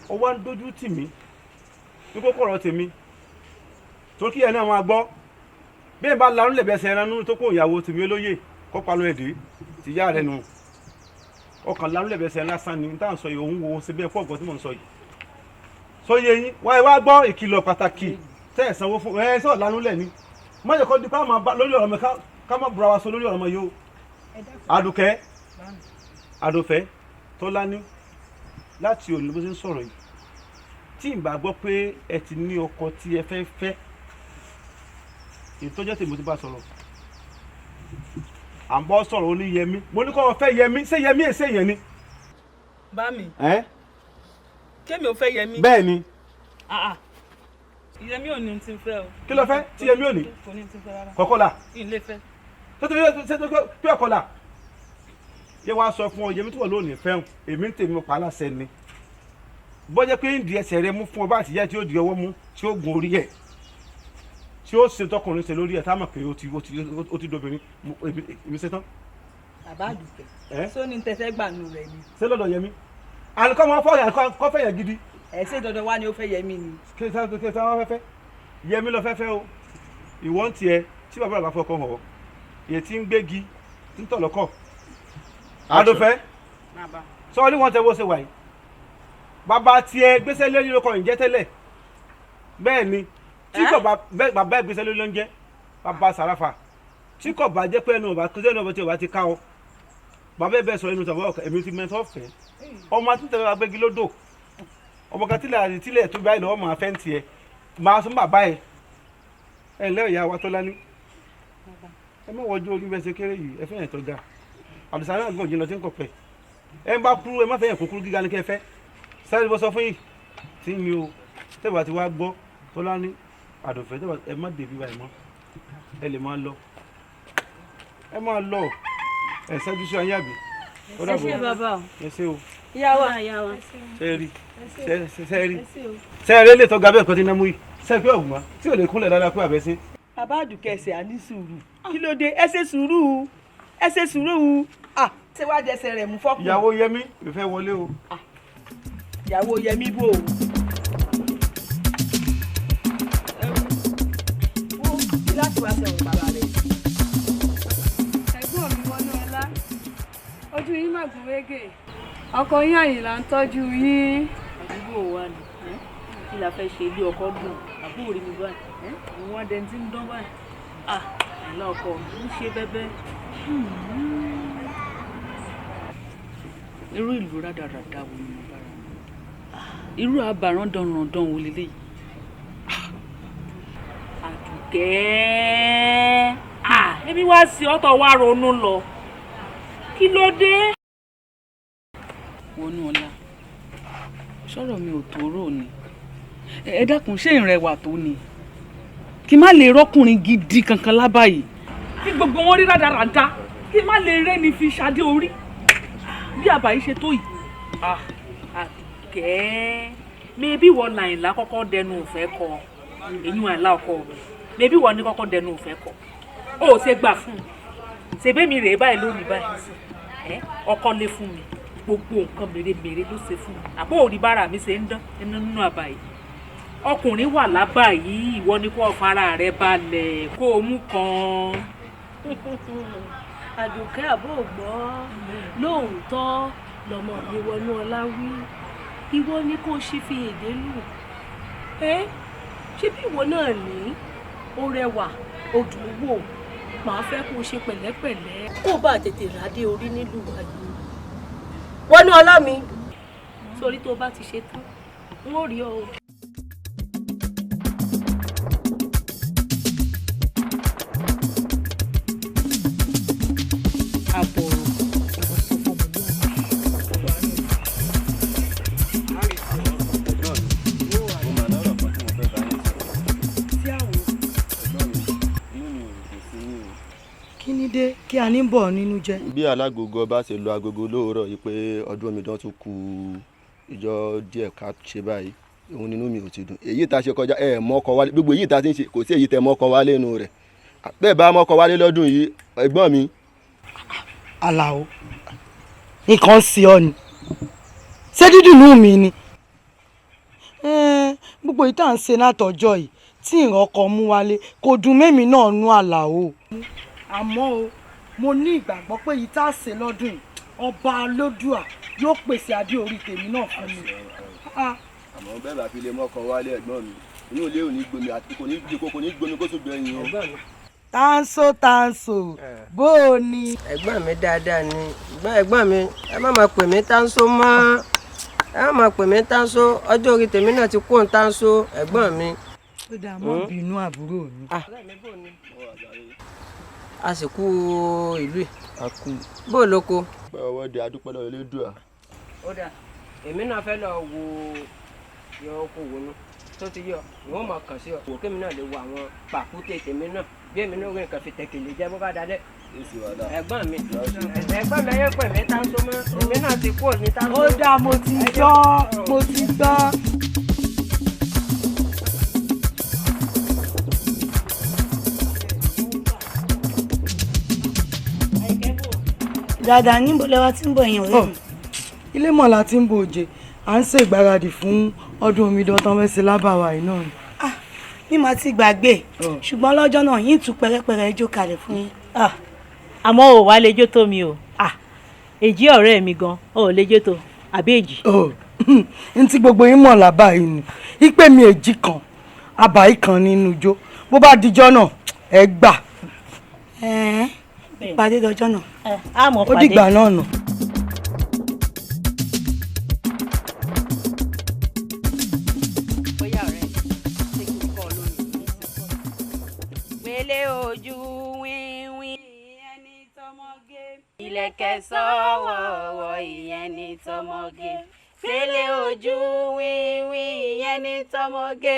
S1: Ọwọ́ ń dojú tì mí ní kókó ọ̀rọ̀ tèmi. Torí kí ẹ náà máa gbọ́. Bí ẹ bá lanú lẹ̀bẹ̀ ẹsẹ̀ ẹran nínú tó kó ìyàwó tèmi olóyè kó panu ẹ̀dẹ́ tìyá rẹ̀ nù. Ọkàn lanú lẹ̀bẹ̀ ẹsẹ̀ lásán ni tá à ń sọ yìí, òun wo ṣe bẹ́ẹ̀ fún ọ̀gọ́ tí mò ń sọ yìí. Sọ yé yín, wá ẹ wá gbọ́ ìkìlọ̀ pàtàkì tẹ́ ẹ̀ sanwó fún ẹ sọ̀ lanú lẹ̀ ni. Má jẹ́ kó di ká máa bá lórí ọ̀rọ̀ mi ká má búra wa sọ lórí ọ̀rọ̀ mi yìí o. Àdùkẹ́, Àdùfẹ́, Tọ́lání, láti òní bó ṣe ń sọ̀rọ̀ yìí, tí n bá gbọ́ pé ẹ ti ní ọkọ tí ẹ fẹ́ fẹ́, ìtọ́jọ́ tèmi ti bá sọ̀rọ̀. À ń bọ́ sọ̀rọ̀ ó ní Yẹmí. Mo ní kó o fẹ́ Yẹmí, ṣé Yẹmí èsè yẹn ni?
S7: Bá mi.
S1: Ẹ́?
S7: Kémi ò fẹ́ Yẹmí.
S1: Bẹ́ẹ̀ ni.
S7: Yẹmí ò ní ohun tí ń fẹ́ o.
S1: Kí ló fẹ́ tí Yẹmí ò ní?
S7: Kò ní ohun tí ń fẹ́ rárá.
S1: Kọ̀kọ́là.
S7: Ìlé fẹ́.
S1: Ṣé tó pé ọ̀kọ́là? Yé wàá sọ fún ọ, Yẹmí tí wọ́n lónìí fẹ́hùn, èmi ń tèmi pa aláṣẹ ni. Bọ́jẹ́ pé ń di ẹsẹ̀ rẹ mú fún ọ bá àtijọ́ tí ó di ọwọ́ mú, tí ó gun orí ẹ̀, tí ó ṣe tọkùnrin ṣe lórí ẹ̀, tá a mọ̀ pé ó ti dobìnrin, èmi ṣe tán.
S16: Bàbá Àdùkẹ́, sóní tẹsẹ̀ gbà nù rẹ̀ ni.
S1: Ṣé lọ́dọ̀ Yẹmí? Àlùkọ́ máa fọ́ àlùkọ́ fẹ́ yẹn gidi.
S16: Ẹ ṣé dandan wá ni ó fẹ́ Yẹmí ni.
S1: Kí sáwọn fẹ́ fẹ́? Yẹmí lọ fẹ́ fẹ́ o. Ìwọ ń tiẹ̀ tí bàbá rẹ̀ bá fọkàn hàn ọ́. Èyí tí ń gbégi tí ń tọ̀ lọ́kọ̀. Àdùfẹ́, sọ ní wọ́n tẹ bó ṣe wà yìí. Bàbá tiẹ̀ gbéṣẹ́ lórí ló kọ ǹjẹ́ tẹ́lẹ̀. Bẹ́ẹ̀ ni, tí kò bá bàbá gbéṣẹ́ lórí ló ń jẹ́, bàbá Sàràfà. Tí kò bá jẹ́ pé ẹnu ọba kí ẹnu ọba tí ọba ti ká ọ. Bàbá ẹ bẹ́ẹ̀ sọ inú tàbí ọkọ èmi ti mẹ́tọ́ fẹ́. Ọmọ àti tẹ̀lé wa gbégi lódò. Ọmọ kan tílẹ̀ àti tílẹ̀ tó báyìí lọ́wọ́ máa fẹ́ ń tiẹ̀. Máa sún bàbá ẹ̀. Ẹ ǹlẹ́ ìyá wa Tọ́lání. Ẹ má wọjú orí bẹ́ẹ̀ ṣe kéré yìí, ẹ fẹ́ yẹn tó ga. Àdùsá náà gbọ̀n jìnnà tí ń kọ̀pẹ́. Ẹ ń bá kúrú, ẹ má fẹ́ yẹn kúkúrú gíga ní kẹ́ fẹ́. Sáré bọ́ sọ fún yìí tí mi ò tẹ́wà tí wàá gbọ́ Tọ́lání Àdùfẹ́ tẹ́wà ẹ má dèbí báyìí mọ́. Ẹ lè máa lọ. Ẹ máa lọ. Ẹ ṣẹ́jú sí ayé àbí.
S10: Ẹ ṣé bàbá o.
S1: Ẹ ṣé o.
S10: Ìyá wa.
S1: Ṣé rí? Ṣé rí? Ṣé rí lè tọ́ga bẹ́ẹ̀ kọ́ tí náà mú yìí? Ṣé pé ọ̀gbọ́n tí ò lè kúnlẹ̀ dáadáa pé àbẹ́ sí?
S16: Bàbá Àdùkẹ́ ẹsẹ̀ á ní sùúrù. Kí ló dé? Ẹ ṣe sùúrù. Ẹ ṣe sùúrù. Ṣé wàá jẹsẹ̀ rẹ̀ mú fọ́kùn?
S1: Ìyàwó Yẹmí, ìfẹ́ wọlé o.
S16: Ìyàwó Yẹmí bò ó. Wo kí láti wá sẹ̀wọ̀n bàbá rẹ̀.
S17: Ẹ̀gbọ́n mi wọnú ọlá, ojú yín mà gún régé. Ọkọ yín Àyìnlá ń tọ́jú yín.
S18: Àdúgbò wa ni kí la fẹ́ ṣe ilé ọkọ dùn, àbúrò rí mi báyìí. Òun wá dẹni tí ń dán báyìí. Àyìnlá ọkọ mi ń ṣe bẹ́bẹ́.
S7: Irú ìlú rádaràda wo ni mo bára mi? Irú àbàràndànràndàn wo leléyìí?
S18: Àdùkẹ́, èmi wá sí ọ̀tọ̀ wá ronú lọ. Kí ló dé?
S7: Wọnú ọlá, sọ̀rọ̀ mi ò tó rò ni. Ẹ dákun, ṣé ìrẹwà tó ni? Kí má lè rọ́kùnrin gidi kankan lábàáyé. Kí gbogbo wọn rí rádaràda, kí má lè rẹ́ni fi ṣadé orí. Bí àbáyé ṣe tó yìí.
S18: Àdùkẹ́, mebí wọ Àyìnlá kọ́kọ́ dẹnu ìfẹ́ kọ, èyún Àyìnlá ọkọ mi. Mebí wọ ní kọ́kọ́ dẹnu ìfẹ́ kọ. O ò ṣe gbà fún un. Ṣèbémi rèé báyìí lónìí báyìí, ọkọ lé fún mi, gbogbo nǹkan mèremère ló ṣe fún mi, àbó òrí bára mi ṣe ń dán nínú àbá yìí. Ọkùnrin wà lábà yìí, ìwọ ni kó fara rẹ balẹ̀ kó o mú kan.
S6: Àdùkẹ́, àbó gbọ́, lóòótọ́ lọmọ mi wọnú ọlá wí, ìwọ ni kó o ṣe fi èdè lù ẹ. Ṣé bí ìwọ náà ní ó rẹwà, ó dùn wò, màá fẹ́ kó o ṣe pẹ̀lẹ́pẹ̀lẹ́ kó o bá tètè rádé orí nílùú wa yìí. Wọnú ọlá mi, sórí tó o bá ti ṣe tán n ó rí ọ o.
S16: Kí ni dé kí a ní bọ̀ nínú jẹ́.
S19: Bí alágogo ọba ṣe lo agogo lóòrọ̀ yìí pé ọdún omidan tún kù ìjọ díẹ̀ ká ṣe báyìí, òun nínú mi ò ti dùn. Èyí tá a ṣe kọjá ẹ mọ́kọ wálé, gbogbo èyí tá a ti ń ṣe kò sí èyí tẹ mọ́kọ wálé nù rẹ̀. Bẹ́ẹ̀ bá mọ́kọ wálé lọ́dún yìí, ẹ̀gbọ́n mi.
S16: Àlàó, nǹkan sí ọ ni, ṣé dídùn mi ni? Gbogbo èyí tá à ń ṣe látọjọ́ yìí tí ìran ọkọ mú wálé kò dùn mẹ́mi náà nú Àlàó. Àmọ́ o, mo ní ìgbàgbọ́ pé èyí tá a ṣe lọ́dún yìí, ọba Olódùà yóò pèsè adé orí tèmi náà fún mi.
S19: Àmọ́ bẹ́ẹ̀ bá fi lè mọ́kọ wálé, ẹ̀gbọ́n mi, inú ilé ò ní gbomi àti kò ní gbé kò ní gbomi kó tún gbẹ̀yìn o.
S16: Tanso tanso, bó o ní.
S20: Ẹ̀gbọ́n mi dáadáa ni, ẹ̀gbọ́n mi, ẹ má máa pè mí tanso mọ́, ẹ má máa pè mí tanso, ọjọ́ orí tèmi náà ti kó tanso, ẹ̀gbọ́n mi.
S16: Ó dáa, mọ́ bínú àbúrò mi.
S20: A sì kú ìlú yìí. Bó o lóko.
S19: Pẹ́ ọwọ́ de adúpẹ́ lọ́wọ́ Elédùà.
S20: Ó dáa, èmi náà fẹ́ lọ wo yọ oko wo nu tó ti yọ, ìwọ́n mọ̀ kàn sí ọ. Wò kémi náà lè wo àwọn pàkúté tèmi náà bí èmi náà rí nǹkan fi tẹ̀kẹ̀lé jẹ́ bó bá dalẹ̀. Ẹ̀gbọ́n mi, ẹ̀gbọ́n mi ẹ̀yẹ́ pẹ̀ mí táńsó mọ́, èmi náà ti kú òní táńsó.
S16: Ó dáa, mo ti gbọ́, mo ti gbọ́.
S15: Dáadáa, níbo lẹwa tí ń bọ̀ yẹn ọ̀rẹ́ mi?
S16: Ilé mọ̀lá tí ń bò jẹ, à ń ṣe ìgbáradì fún ọdún omidan tán fẹ́ ṣe lábàwá yìí náà ni.
S15: Mi máa ti gbàgbé, ṣùgbọ́n lọ́jọ́ náà yín tún pẹ́rẹ́pẹ́rẹ́ jó kalẹ̀ fún yín.
S18: Àmọ́ ò wá lè jó tó mi o, èjì ọ̀rẹ́ mi gan ò lè jó tó àbí èjì.
S16: N tí gbogbo yín mọ̀ lábà yìí ni ìpè mi èjì kan àbáyé kan nínú ijó, bó bá dijọ́ náà ẹ gbà.
S15: Ìpàdé dọjọ́ náà.
S16: Ó dìgbà náà nù.
S10: Pélé ojú wíwí ìyẹn ní tọmọge. Ìlẹ̀kẹ̀ sọ́wọ́wọ́ ìyẹn ní tọmọge. Pélé ojú wíwí ìyẹn ní tọmọge.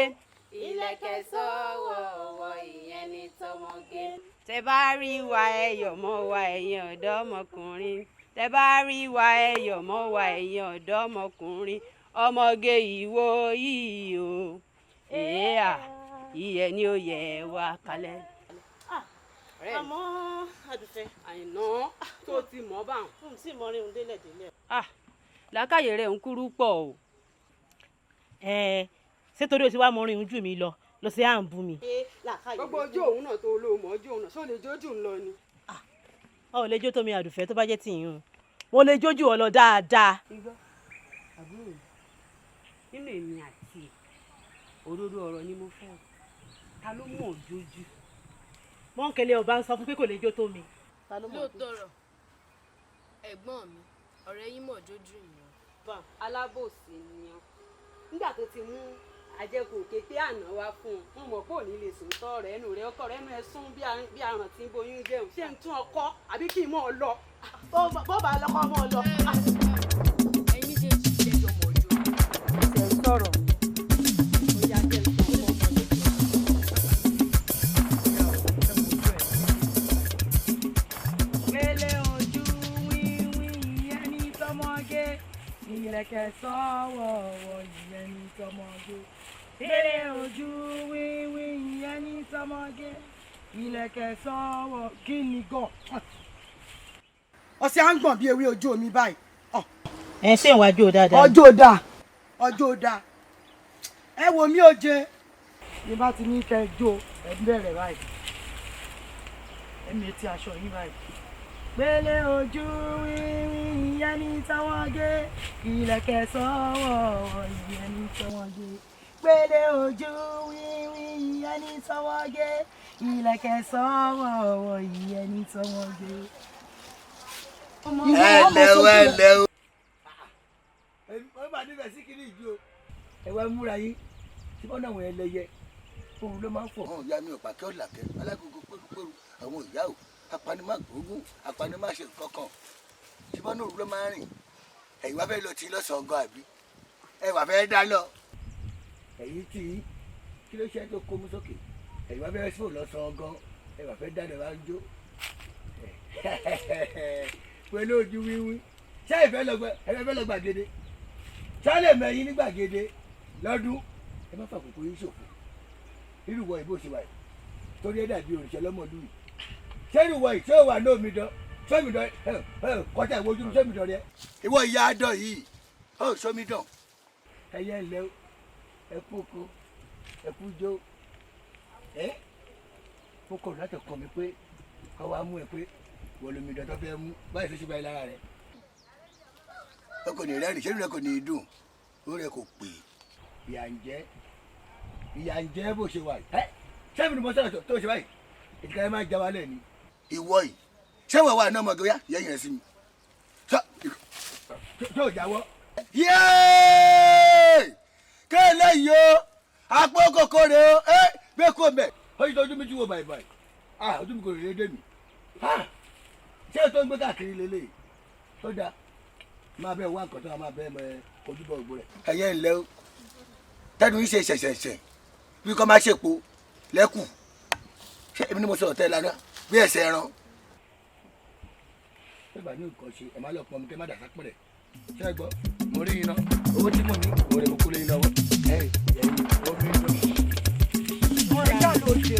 S10: Ìlẹ̀kẹ̀ sọ́wọ́wọ́ ìyẹn ní tọmọge. Tẹ bá rí wa ẹyọ̀ mọ́ wa ẹ̀yin ọ̀dọ́mọkùnrin. Tẹ bá rí wa ẹyọ̀ mọ́ wa ẹ̀yin ọ̀dọ́mọkùnrin. Ọmọge ìwò yìí o. Èèyà ìyẹn ni ó yẹ wá kalẹ̀.
S21: Àmọ́ Àdùfẹ́.
S10: Àìná tó ti mọ̀ bá wọn.
S21: N sì mọ ríhun délẹ̀ délẹ̀.
S10: Làákàyè rẹ̀ ń kúrú pọ̀ o.
S21: Ṣé torí o ti wá mọ ríhun jù mí lọ lọ sí à ń bú mi.
S17: Gbogbo ojú òun náà tó olóòmọ ojú òun náà ṣó lè jójú ń lọ ni.
S21: Ọ ò lè jó tó mi Àdùfẹ́, tó bá jẹ́ tìyín o mo lè jójú ọ lọ dáadáa.
S10: Àbúrò mi, nínú èmi àti òdodo ọ̀rọ̀ ni mo fẹ́, ta ló mọ̀ jójú?
S21: Mọ́ńkẹ́lẹ́ ọba ń sọ fún pé kò lè jó tó mi.
S22: Lóòótọ́ rọ̀, ẹ̀gbọ́n mi, ọ̀rẹ́ yín mọ̀ jójú yìí.
S10: Alábòsí ni ọ, nígbà tó ti mú àjẹkù kété àná wá fún un, mo mọ̀ pé ò ní lè sùn tọ́ rẹ̀ ẹnu rẹ̀ ọkọ rẹ̀ ẹnu ẹ sún bí aràn tí ń boyún jẹun. Ṣé n tún ọkọ àbí kí n mọ̀ ọ lọ?
S21: Bó bá lọ́kọ́ mọ́ ọ lọ.
S22: Ẹ̀yin méjèèjì jẹ́jọ́ mọ̀ jó.
S10: Ṣé ń sọ̀rọ̀ ni? Ó yá jẹ́ ń sọ̀rọ̀.
S16: Pélé ojú wíwí ìyẹn ní tọmọge. Ìlẹ̀kẹ̀ sọ́wọ́wọ́ ìyẹn ní tọmọge. Pélé ojú wíwí ìyẹn ní tọmọge. Ìlẹ̀kẹ̀ sọ́wọ́ kí ni gan. Ọ̀sẹ̀ à ń gbọ̀n bí ewé ojú omi báyìí.
S21: Ẹ ṣé ìwájú ò dáadáa.
S16: Ọjọ́ dà, ọjọ́ dà. Ẹ wo mi ò jẹ. Bí bá ti ní kẹ́ jó, ẹ bẹ̀rẹ̀ báyìí. Ẹ mi ti aṣọ yín báyìí. Pélé ojú wíwí ìyẹn ní táwọn gé. Ìlẹ̀kẹ̀ sọ́wọ́ ìyẹn ní táwọn gé. Pélé ojú wíwí ìyẹn ní táwọn gé. Ìlẹ̀kẹ̀ sọ́wọ́ ìyẹn ní táwọn gé.
S13: Ẹ lẹ́ o, ẹ lẹ́ o. Wọ́n bá níbẹ̀ sí kiri ìjó. Ẹ wá múra yín tí wọ́n náà wọ̀nyẹn lẹ́yẹ òun ló máa ń fọ̀.
S4: Àwọn ìyá mi ò pàkẹ́ ọ̀làkẹ́ alágogo pérúpérú àwọn ìyá ò apanimágbógún apanimáṣe kankan tí wọ́n náà ló máa ń rìn. Ẹ̀yin wá fẹ́ lọ tí lọ́sàn-án gan àbí ẹ wà fẹ́ dá lọ.
S13: Ẹ̀yin tí kí ló ṣe tó kó mú sókè, ẹ̀yin wá fẹ́ sùn lọ́sàn-án gan, ẹ wà fẹ́ dá lọ wá ń jó. Pẹ̀lú ojú wíwí ṣé ìfẹ́ lọ gbàgede sálẹ̀ mẹ́yìn ní gbàgede lọ́dún, ẹ má fàkókò yín ṣòfò. Irúwọ ìbò ṣe wà yìí torí ẹ dàbí òrìṣẹ́ lọ́mọlú yìí. Ṣé irúwọ yìí ṣé ó wà ní omidan sómìdán kọjá ìwọ ojú mi sómìdán rẹ.
S4: Ìwọ ìyá adán yìí ó sómìdán.
S13: Ẹyẹ ńlẹ ẹ kú oko ẹ kú jó ẹ mo kọ̀ láti kàn mí pé kọ́ wa mú ẹ pé wọ́n lómìdán tó fẹ́ mú báyìí ló ṣe báyìí lára rẹ.
S4: O kò ní rẹ́rìn, ṣé rẹ kò ní dùn, ó rẹ kò pè.
S13: Ìyà ń jẹ, ìyà ń jẹ bó ṣe wà yìí. Ẹ ṣé mi ni mo sọ̀rọ̀ tó ṣe báyìí, ìdíkà ẹ máa já wa lẹ́ni.
S4: Ìwọ yìí ṣé wàá wà ní ọmọge yá yẹ́yìn rẹ sí mi.
S13: Tó o jáwọ́.
S4: Yéé kéèlè yìí o, àpò kòkó rè o, ẹ gbé kó mẹ.
S13: Ó yí tó ojú mi ti wo báyìí báyìí, ah ojú mi kò rí dédé mi. Ṣé o tó ń gbé káàkiri lélẹ̀ tó dáa? Máa bẹ́ẹ̀ wá nǹkan tó máa bẹ́ẹ̀ mọ ojúbọ ògbó rẹ̀.
S4: Ẹyẹ ńlẹ o, tẹnu yìí ṣe ṣẹ̀ṣẹ̀ṣẹ̀ bí kò máa ṣèpo lẹ́kù. Ṣé èmi ni mo sọ̀rọ̀ tẹ́ lánàá bí ẹsẹ̀ ẹran.
S13: Ṣé ìgbà ní nǹkan ṣe ẹ̀ máa lọ pọn mi kẹ́ má dà sápẹ̀rẹ̀? Ṣé ẹ gbọ́? Mo rí iná owó tí mo ní òun rẹ̀ mo kó lé yín lọ́wọ́. Ẹ ẹ omi ń dùn.
S16: Ẹjọ́ ló ṣe.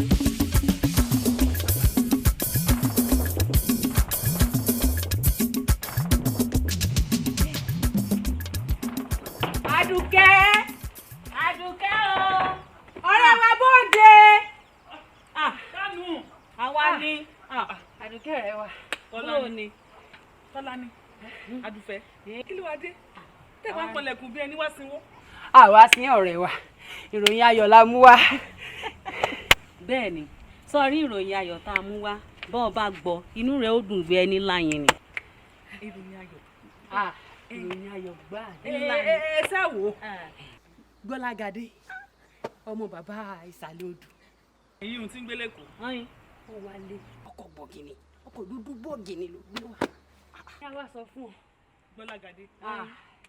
S10: Àdùkẹ́, Àdùkẹ́ o, ọ̀rẹ́ wa bóde.
S7: Kánú.
S10: Àwa ni. Àdùkẹ́ rẹ wa.
S7: Bóò ni. Tọ́lání, Àdùfẹ́, kí ló wá dé? Tẹ́ wá ń pọnlẹ̀kùn bí ẹni wá sinwó.
S10: Àwa sí ọ̀rẹ́ wa, ìròyìn ayọ̀ la mú wá.
S5: Bẹ́ẹ̀ ni, sọrí ìròyìn ayọ̀ tá a mú wá, bọ́ ọ bá gbọ́, inú rẹ̀ ó dùn gbé ẹni láyìn ni.
S7: Ìròyìn ayọ̀.
S10: Ìròyìn ayọ̀ gbà
S7: Ẹ ẹ ṣá wò.
S10: Gbọ́lágadé, ọmọ bàbá ìsàlẹ̀ odò.
S7: Èyí ohun tí ń gbélé kù.
S10: Ó wálé ọkọ̀ bọ̀gìnì, ọkọ̀ dúdú bọ̀gìnì ló gbé wá. Kí a wá sọ fún ọ.
S7: Gbọ́lágadé.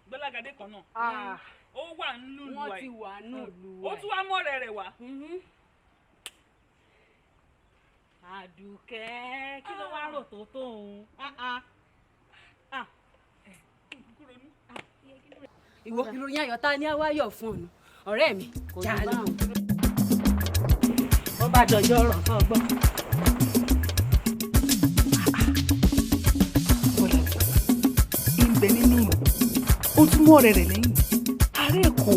S7: Gbọ́lágadé kan náà. Ó wà nínú ìlú wa
S10: Wọ́n
S7: yìí.
S10: ti wà nínú ìlú wa
S7: Ó tún wá mọ́ ọ̀rẹ́ rẹ̀ wá.
S5: Àdùkẹ́, kí ló wá rò tó tó òun?
S10: Ìwọ ìròyìn ayọ̀ ta ni a wá yọ̀ fún ọ̀nà ọ̀rẹ́ mi.
S5: Kò
S10: já
S5: ní
S10: lọ.
S5: báwọn. Wọ́n bá dọjọ́ ọ̀rọ̀ kan gbọ́.
S7: Ń bẹ nínú ìlú, ó tún mú ọ̀rẹ́ rẹ̀ lẹ́yìn. Ààrẹ Èkó.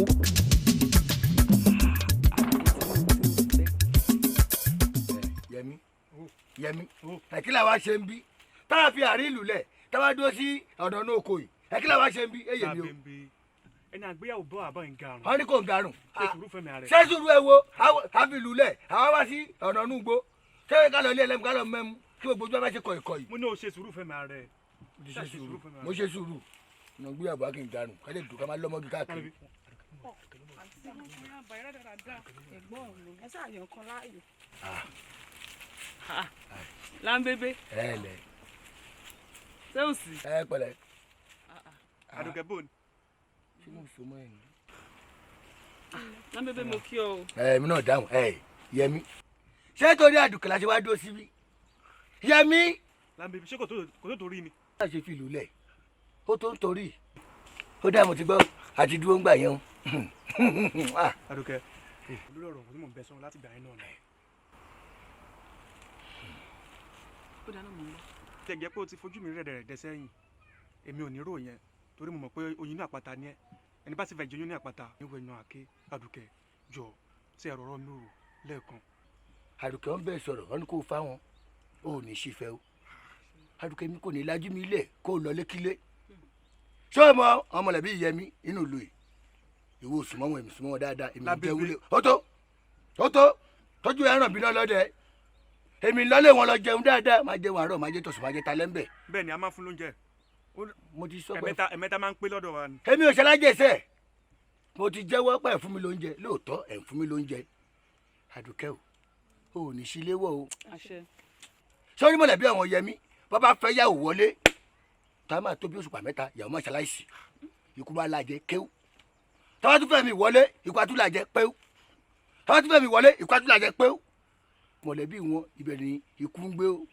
S13: Yẹmi, Yẹmi, ẹ kí làwa ṣe ń bí tá a fi àárín ìlú lẹ̀ tá a bá dúró sí ọ̀dọ̀ náà oko yìí, ẹ kí làwa ṣe ń bí ẹ yẹ mi o.
S14: Ẹni àgbéyàwó bọ́ àbọ̀ ń garun.
S13: Wọ́n ní kò ń garun.
S14: Ṣé sùúrù fẹ́mi ààrẹ?
S13: Ṣé sùúrù ẹ wo a fi ìlú lẹ̀ àwa wá sí ọ̀dọ̀ inú igbó, ṣé ká lọ ilé ẹlẹ́mu ká lọ mẹ́mu kí gbogbo ojú wa bá ṣe kọ̀ìkọ̀ì.
S14: Mo ní o ṣe sùúrù fẹ́mi ààrẹ.
S13: Mo ti ṣe sùúrù, mo ṣe sùúrù. Ọ̀nà gbéyàwó a kì í garun ká lè dùn ká má lọ́mọdún káàkiri.
S3: Ẹ̀gbọ́n mi, ẹ ṣáà yàn kan láàyò.
S7: Láńbébé.
S13: Ẹ lẹ.
S7: Ṣé ò sí?
S13: Ẹ pẹ̀lẹ́.
S14: Àdùkẹ́ bò ní.
S13: Ṣé mo so mọ́ ẹ̀yìn?
S7: Láńbébé mo kí ọ o.
S13: Ẹ mi náà dáhùn ẹ Yẹmi. Ṣé torí Àdùkẹ́ la ṣe wá dúró síbí? Yẹmi.
S14: Láńbébé ṣé kò tó torí ni?
S13: Bá a ṣe fi ìlú lẹ̀, ó tó ń torí. Ó dá mo ti gbọ́, àti dúró ń gbà yẹn o.
S14: Àdùkẹ́, lórí ọ̀rọ̀ tí mò ń bẹ sọ̀rọ̀ láti gbà yín náà ni.
S7: Ó dáná, mò ń gbọ́.
S11: Tẹ̀ jẹ́ pé o ti fojú mi rẹ̀dẹ̀rẹ̀dẹ̀ sẹ́yìn, èmi ò ní rò yẹn torí mo mọ̀ pé oyin inú àpáta ni ẹ́. Ẹni bá sì fẹ́ jẹ oyin inú àpáta níwọ̀ ẹnu àké. Àdùkẹ́, jọ ṣe ẹ̀rọ ọ̀rọ̀ mi rò lẹ́ẹ̀kan.
S4: Àdùkẹ́ ń bẹ̀ sọ̀rọ̀, wọn ni kò fáwọn ò ní ṣìfẹ́ o. Àdùkẹ́, mi kò ní lajú mi lẹ̀ kó o lọ lékílé. Ṣé o mọ àwọn mọ̀lẹ́bí Yẹmí inú ìlú yìí? Ìwọ ò súnmọ́ wọn, èmi súnmọ́ wọn dáadáa. Èmi ń jẹun lé, ó tó ó tó tọ́jú ẹran bí lọ́lọ́dẹ. Èmi lọ́lé wọn lọ jẹun dáadáa, máa jẹun àárọ̀, máa jẹ tọ̀sán, máa jẹ talẹ́ ń bẹ̀.
S11: Bẹ́ẹ̀ ni, a máa fún lóúnjẹ.
S4: Mo ti sọ pé
S11: ẹ̀mẹ́ta ẹ̀mẹ́ta máa ń pé lọ́dọ̀ wa ni.
S4: Èmi ò ṣalájẹsẹ̀, mo ti jẹ́wọ́ pé ẹ̀ fún mi lóúnjẹ lóòótọ́, ẹ̀ ń fún mi lóúnjẹ. Àdùkẹ́ o, ò ní sílé wọ̀ o.
S7: Àṣẹ.
S4: Sọ́rí mọ̀lẹ́bí àwọn Yẹmí, bàbá fẹ́ yàwó wọlé, tá a máa tó bí òṣùpá 3, ìyàwó máa ṣaláìsí, ikú máa lajẹ kéwú. Táwa tún fẹ́ mi wọlé, ikú á tún lajẹ péwú. Táwa tún fẹ́ mi wọlé, ikú á tún lajẹ péwú. Mọ̀lẹ́bí wọn ibẹ̀ ni ikú ń gbé o,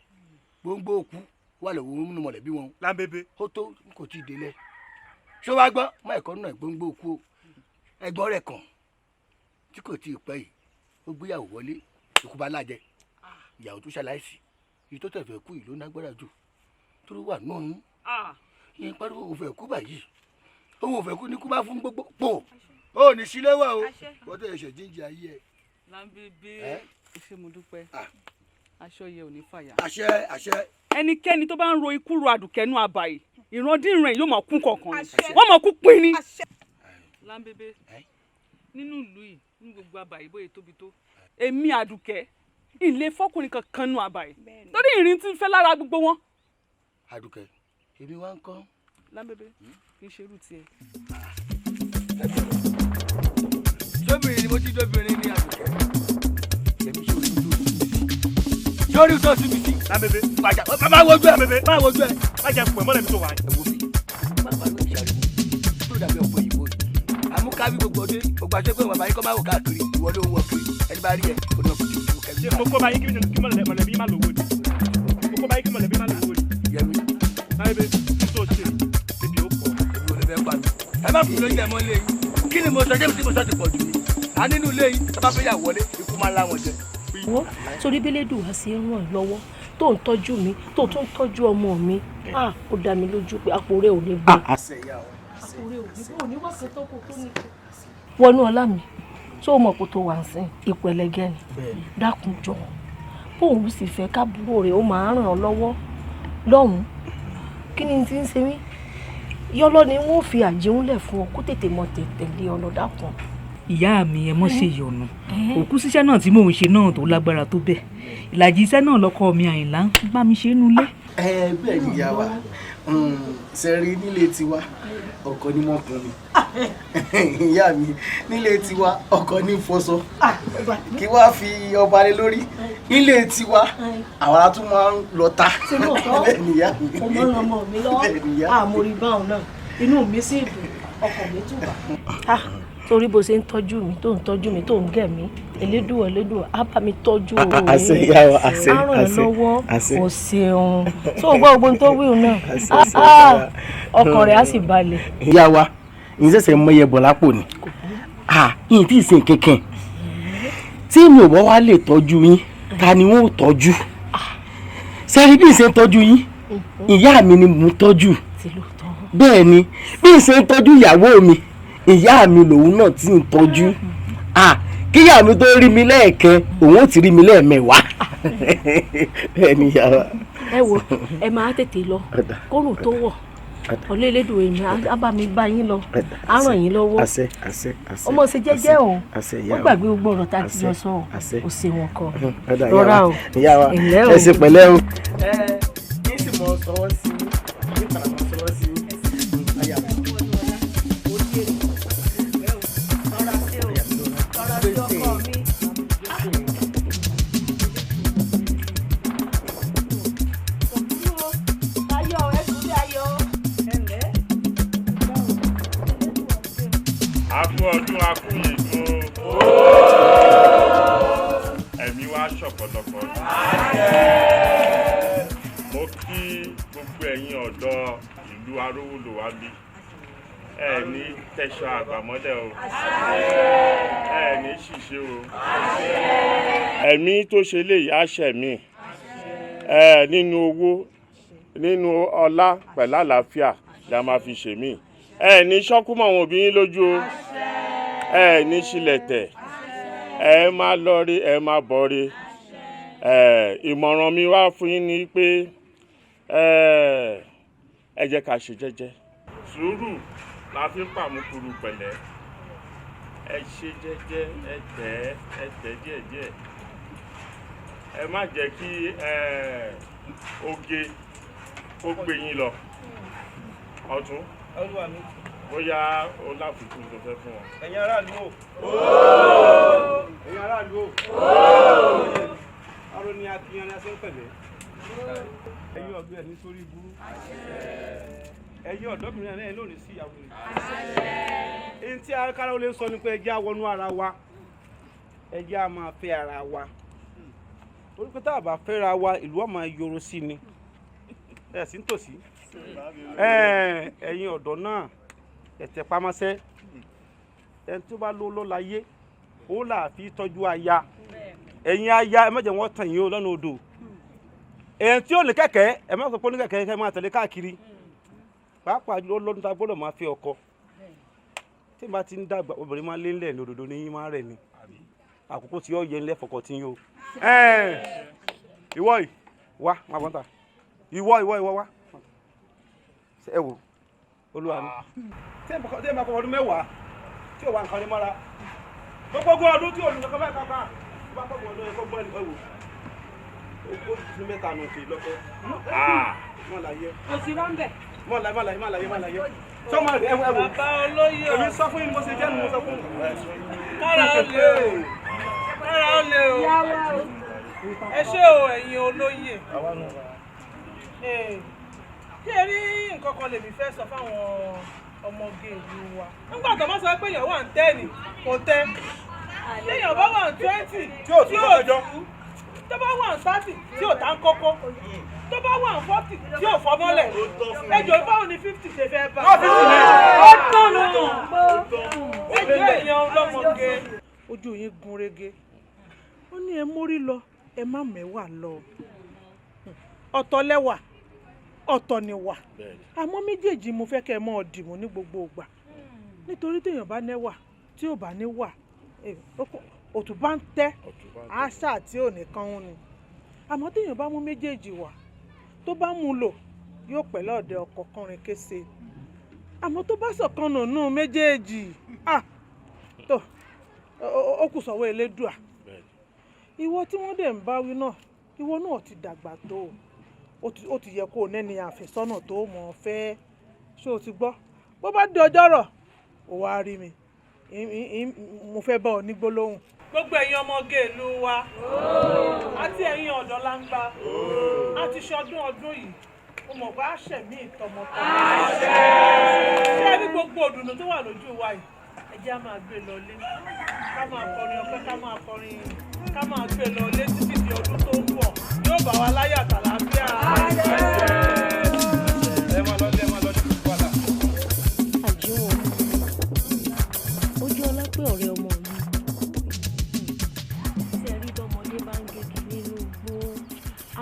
S4: gbóngbó òkú wà lọ́wọ́ nínú mọ̀lẹ́bí wọn.
S11: Lábébé.
S4: Ó tó, kò tí ì délẹ̀. Ṣé wàá gbọ́ mọ ẹ̀kọ́ náà gbóngbó òkú o? Ẹ̀gbọ́n rẹ̀ kàn tí kò tí ì pẹ́ yìí, ó gbéyàwó wọlé, ikú bá lajẹ, ìyàwó tó ṣaláìsí. Èyí tó tẹ̀fẹ̀ kú yìí ló nágbára jù tó wà náà yẹn pariwo òun fẹ́ kú báyìí, òun ò fẹ́ kú ní kú bá fún gbogbo pò ó ní sílé wà o, wọ́n tó ṣe jíjẹ ayé ẹ.
S7: Lámbébé, ṣé mo dúpẹ́, aṣọ yẹ ò ní fàyà.
S4: Àṣẹ, àṣẹ.
S7: Ẹnikẹ́ni tó bá ń ro ikú ro Àdùkẹ́ nú àbàyè, ìrandíran ẹ̀ yóò máa kú kọ̀ọ̀kan ni, wọ́n máa kú pín ni. Lámbébé, nínú ìlú yìí, ní gbogbo àbàyè bóyá tóbi tó, èmi Àdùkẹ́ ilé fọkùnrin kankan nú àbàyè torí ìrìn tí ń fẹ́ lára gbogbo wọn.
S4: Àdùkẹ́, èmi wá ń kọ́.
S7: Lámbébé, kì í ṣe irú tiẹ̀.
S4: Sóbìnrin ni mo ti dóbìnrin ní Àdùkẹ́. Yẹmi, ṣé orí tó sí? Sórí tó sí mi sí.
S11: Lámbébé.
S4: Bàjá, má wojú ẹ, má wojú ẹ.
S11: Má jẹ́ pẹ̀ mọ́lẹ̀ mi tó wà.
S4: Ẹ wo mi, má pariwo ìṣàlùmọ́ tó dàbí ọ̀pọ̀ òyìnbó yìí. Àmúkábí gbogbo ọdẹ, gbogbo àṣẹ pé bàbá yín kọ́ máa wò káàkiri, ìwọ ló ń wọ kiri, ẹni bá rí ẹ, ó ní ọkùnrin tó kẹ́mi.
S11: Ṣé mo kó bá yín kí mọ̀lẹ́bí má lówó ni? Mo kó bá yín kí mọ̀lẹ́bí má lówó ni?
S4: Yẹmi.
S11: Lámbébé, kí tó ṣe ebi ó pọ̀.
S4: Èmi ò lè fẹ́ pa mi. Ẹ má fún mi lóúnjẹ mọ́ lé yín. Kí ni mo sọ? Jẹ́mi tí mo sọ ti pọ̀ jù ni. A nínú ilé yín, tó bá fẹ́ yà wọlé, ikú máa ń lá wọn jẹ.
S6: Wọ́n torí bílédùn wá sí ràn lọ́wọ́ tó ń tọ́jú mi, tó tún tọ́jú ọmọ mi, ó dá mi lójú pé àpò rẹ̀ ò ní gbẹ.
S4: Àṣẹ ìyá o.
S6: Àpò rẹ̀ ò ní gbẹ, ò ní wá sí tó kò tó ní. Wọnú ọlá mi, tó o mọ̀ kó tó wà ń sìn ipò ẹlẹgẹ́ ni, dákun jọ, bóun sì fẹ́ kábúrò rẹ̀ ó máa ràn ọ́ lọ́wọ́ lọ́hùn-ún. Kí ni tí ń ṣe mí yọ́lọ́ ni wọ́n fi àjẹúnlẹ̀ fún ọ kó tètè mọ tẹ̀lé ọ lọ, dákun.
S18: Ìyá mi, ẹ mọ̀ ṣe yọ̀nù, òkú ṣiṣẹ́ náà tí mò ń ṣe náà tó lágbára tó bẹ́ẹ̀, ìlàjì iṣẹ́ náà lọ́kọ mi Àyìnlá ń bá mi ṣe nulẹ̀.
S2: Ẹ bẹ́ẹ̀ ni ìyá wa, ṣe rí nílé tiwa, ọkọ ní mọ́kùnrin ìyá mi, nílé tiwa ọkọ ní fọṣọ, kí wàá fi ọba lé lórí, nílé tiwa àwọn ará tún máa ń lọ ta. Bẹ́ẹ̀ ni ìyá mi.
S6: Mo máa ń ran ọmọ mi lọ́wọ́, àmórí báwọn náà, inú mi sì dùn, ọkàn mi tún bà. Torí bó ṣe ń tọ́jú mi, tó ń tọ́jú mi, tó ń gẹ̀ mí, Elédùà, Elédùà á bá mi tọ́jú òun,
S2: Àṣẹ ìyá wa, àṣẹ.
S6: Á ràn ẹ́
S2: Àṣẹ.
S6: lọ́wọ́.
S2: Àṣẹ.
S6: O ṣeun, tó o gbọ́ ogun tó wíwù náà,
S2: Àṣẹ, àṣẹ, ìyá wa.
S6: Ọkàn rẹ̀ á sì balẹ̀.
S2: Ìyá wa, ìyín ṣẹ̀ṣẹ̀ mọ iye bọ̀ lápò ni, yìí tí ì sìn kankan tí mi ò bọ́ wá lè tọ́jú yín, ta ni wọ́n ò tọ́jú? Sẹ́rí bí n ṣe ń tọ́jú yín, ìyá mi ni mò ń tọ́jú. Bẹ́ẹ̀ ni, bí n ṣe ń tọ́jú ìyàwó mi, ìyá mi lòun náà tí ń tọ́jú. Kíyà mi tó rí mi lẹ́ẹ̀kan, òun ò ti rí mi lẹ́ẹ̀mẹwàá. Bẹ́ẹ̀ ni ìyá wa.
S6: Ẹ wo, ẹ máa tètè lọ kórùn tó wọ̀. Ọ̀lẹ́ Elédùn èmi á bá mi bá yín lọ, á ràn yín lọ́wọ́.
S2: Àṣẹ, àṣẹ, àṣẹ.
S6: Ọmọ ṣe jẹ́jẹ́ o.
S2: Àṣẹ ìyá
S6: Ó
S2: wa.
S6: gbàgbé gbogbo ọ̀rọ̀ tá a ti jọ sọ o.
S2: Àṣẹ.
S6: O ṣeun ọkọ.
S2: Ọ̀dà, ìyá
S6: Rọra
S2: wa.
S6: o.
S2: Ìyá wa,
S6: Ẹ̀lẹ́ o.
S2: ẹ ṣe pẹ̀lẹ́ o. Ẹ kí n sì mọ sọwọ́ sí i, kí n padà mọ sọwọ́ sí i. Aya mi.
S12: A kú ọdún, a kú yèdùn o, ẹ̀mí wa ṣọ̀pọ̀lọpọ̀ ọdún. Mo kí gbogbo ẹ̀yin ọ̀dọ́ ìlú Arówólò wa bí ẹ ní tẹ̀sán àgbàmọ́lẹ̀ o, ẹ ní ṣìṣe o. Ẹ̀mí tó ṣe léyìí á ṣẹ̀mí. Ẹ nínú owó, nínú ọlá pẹ̀lú àlàáfíà la máa fi ṣèmí. Ẹ ní ṣọ́kú mọ́ àwọn òbí yín lójú o, ẹ ní ṣílẹ̀tẹ̀, ẹ máa lọ rí, ẹ máa bọ̀ rí. Ẹ ìmọ̀ràn mi wá fún yín ni pé ẹ jẹ́ ká ṣe jẹ́jẹ́. Sùúrù la fi ń pàmùkùrù pẹ̀lẹ́. Ẹ ṣe jẹ́jẹ́, ẹ tẹ̀, ẹ tẹ̀ díẹ̀díẹ̀. Ẹ má jẹ́ kí oge kó gbé yín lọ. Ọ̀tún, bóyá o láfikún tó fẹ́ fún wọn.
S1: Ẹ̀yin aráàlú o, ẹ̀yin aráàlú o, aró ni akíyan ni a ṣe ń pẹ̀lẹ́. Ẹ̀yin ọ̀gbẹ́ ẹ̀ ní sórí burú. Ẹ̀yin ọ̀dọ́bìnrin náà lónìí sí ìyàwó rẹ̀. Èyí tí akára ó lè sọ ni pé ẹ jẹ́ á wọnú ara wa, ẹ jẹ́ á máa fẹ́ ara wa, torí pé tá a bá fẹ́ra wa, ìlú ó máa yòrò sí ni. Ẹ sì ń tòsí. Ẹ̀yin ọ̀dọ́ náà, ẹ tẹ pamọ́sẹ́. Ẹni tó bá lówó láyé, ó là fi tọ́jú aya. Ẹ̀yin aya, ẹ má jẹ́ wọ́n tàn yín o lọ́nà odò. Ẹ̀yin tí ò ní kẹ̀kẹ́, ẹ má sọ pé ó ní kẹ̀kẹ́ kẹ́ máa tẹ̀lé káàkiri. Pàápàá jùlọ lọ́dún tá a gbọ́dọ̀ máa fẹ́ ọkọ. Tí n bá ti ń dàgbà, obìnrin máa ń lé ńlẹ̀ ní òdòdó ní yín máa rẹ̀ ni. Àkókò tí yóò yẹ ńlẹ̀ fọkọ tí ń yó. Ìwọ yìí wá máa bọ́ńtà. Ìwọ ìwọ ìwọ wá. Ẹ wò olúwa mi. Tí ẹ máa kọ ọdún 10 tí ò wá nǹkan ní mọ́ra. Gbogbo ogún ọdún tí olùkọ́ kan báyìí kankan. Tó bá gbogbo ọdún yẹn kó gbọ́ ẹ wò. Ogún mẹ́ta nù sí lọ́kọ́. Mọ̀ láyé.
S7: Kò sí rọ́ńbẹ̀.
S1: Mọ̀ láyé, mọ̀ láyé, mọ̀ láyé, mọ̀ láyé. Sọ́mọ rẹ̀ ẹ wò.
S7: Bàbá olóyè o.
S1: Èmi sọ fún yín mo ṣe jẹ́ nu mo sọ fún yín.
S7: Kára ó lè o. Kára ó lè o. Ẹ ṣé o, ẹ̀yin olóyè. Kí ẹ rí nǹkan kan lèmi fẹ́ sọ fáwọn ọmọge ìlú wa. Nígbà tó máa sọ pé èèyàn wà ní 10 kò tẹ́. Téèyàn bá wà ní 20
S1: tí ò tú.
S7: Tó bá wà ní 30 tí ò tá ń kókó. Tó bá wà ní 40 tí ò fọ́ mọ́lẹ̀. Ẹ jọ̀ọ́, báwo ni 50 ṣe fẹ́ bá? Ó tọ̀nù. Ẹ jọ̀ọ́, èèyàn ọlọ́mọge. Ojú yín gún régé. Ó ní ẹ mórí lọ, ẹ má mẹ́wàá lọ. Ọ̀tọ̀ lẹ́wà, ọ̀tọ̀ ni wà. Àmọ́ méjèèjì mo fẹ́ kẹ́ ẹ mọ́ ọ dìmú ní gbogbo ìgbà. Nítorí téèyàn bá nẹ́wà tí ò bá ní wà, òtún bá ń tẹ́ àṣà tí ò ní kán ń ni. Àmọ́ téèyàn bá mú méjèèjì wà, tó bá mú lò, yóò pẹ́ lọ́ọ̀dẹ ọkọ kọrin kése. Àmọ́ tó bá sọ̀kan nùnú méjèèjì, tó ó kù sọ́wọ́ Elédùà. Ìwọ tí wọ́n dẹ̀ ń bá wí náà, ìwọ náà ti dàgbà tó, ó ti yẹ kó o nẹ́ni àfẹ́sọ́nà tó mọ̀ ọ́ fẹ́. Ṣé o ti gbọ́? Bó bá di ọjọ́ rọ̀, ó wá rí mi, mo fẹ́ bá ọ ní gbólóhùn. Gbogbo ẹ̀yin ọmọge ìlú wa àti ẹ̀yin ọ̀dọ́ láńgbá, a ti ṣọdún ọdún yìí, mo mọ̀ pé a ṣẹ̀mí ìtọmọtọmọ. Ṣé ẹ rí gbogbo òdùnnú tó wà lójú wa yìí? Ẹ jẹ́ á máa gbé lọlé, ká máa kọrin ọpẹ́, ká máa kọrin, ká máa gbé lọlé títí di ọdún tó ń bọ̀. Yóò bá wa láyọ̀ àtàlàáfíà.
S1: Ẹ máa lọ, ẹ máa lọ ní wàhálà.
S6: Àjíwọ̀n, ojú ọlá pé ọ̀rẹ́ ọmọ mi. Ṣé ẹ rí bọ́mọdé bá ń gègé nínú igbó,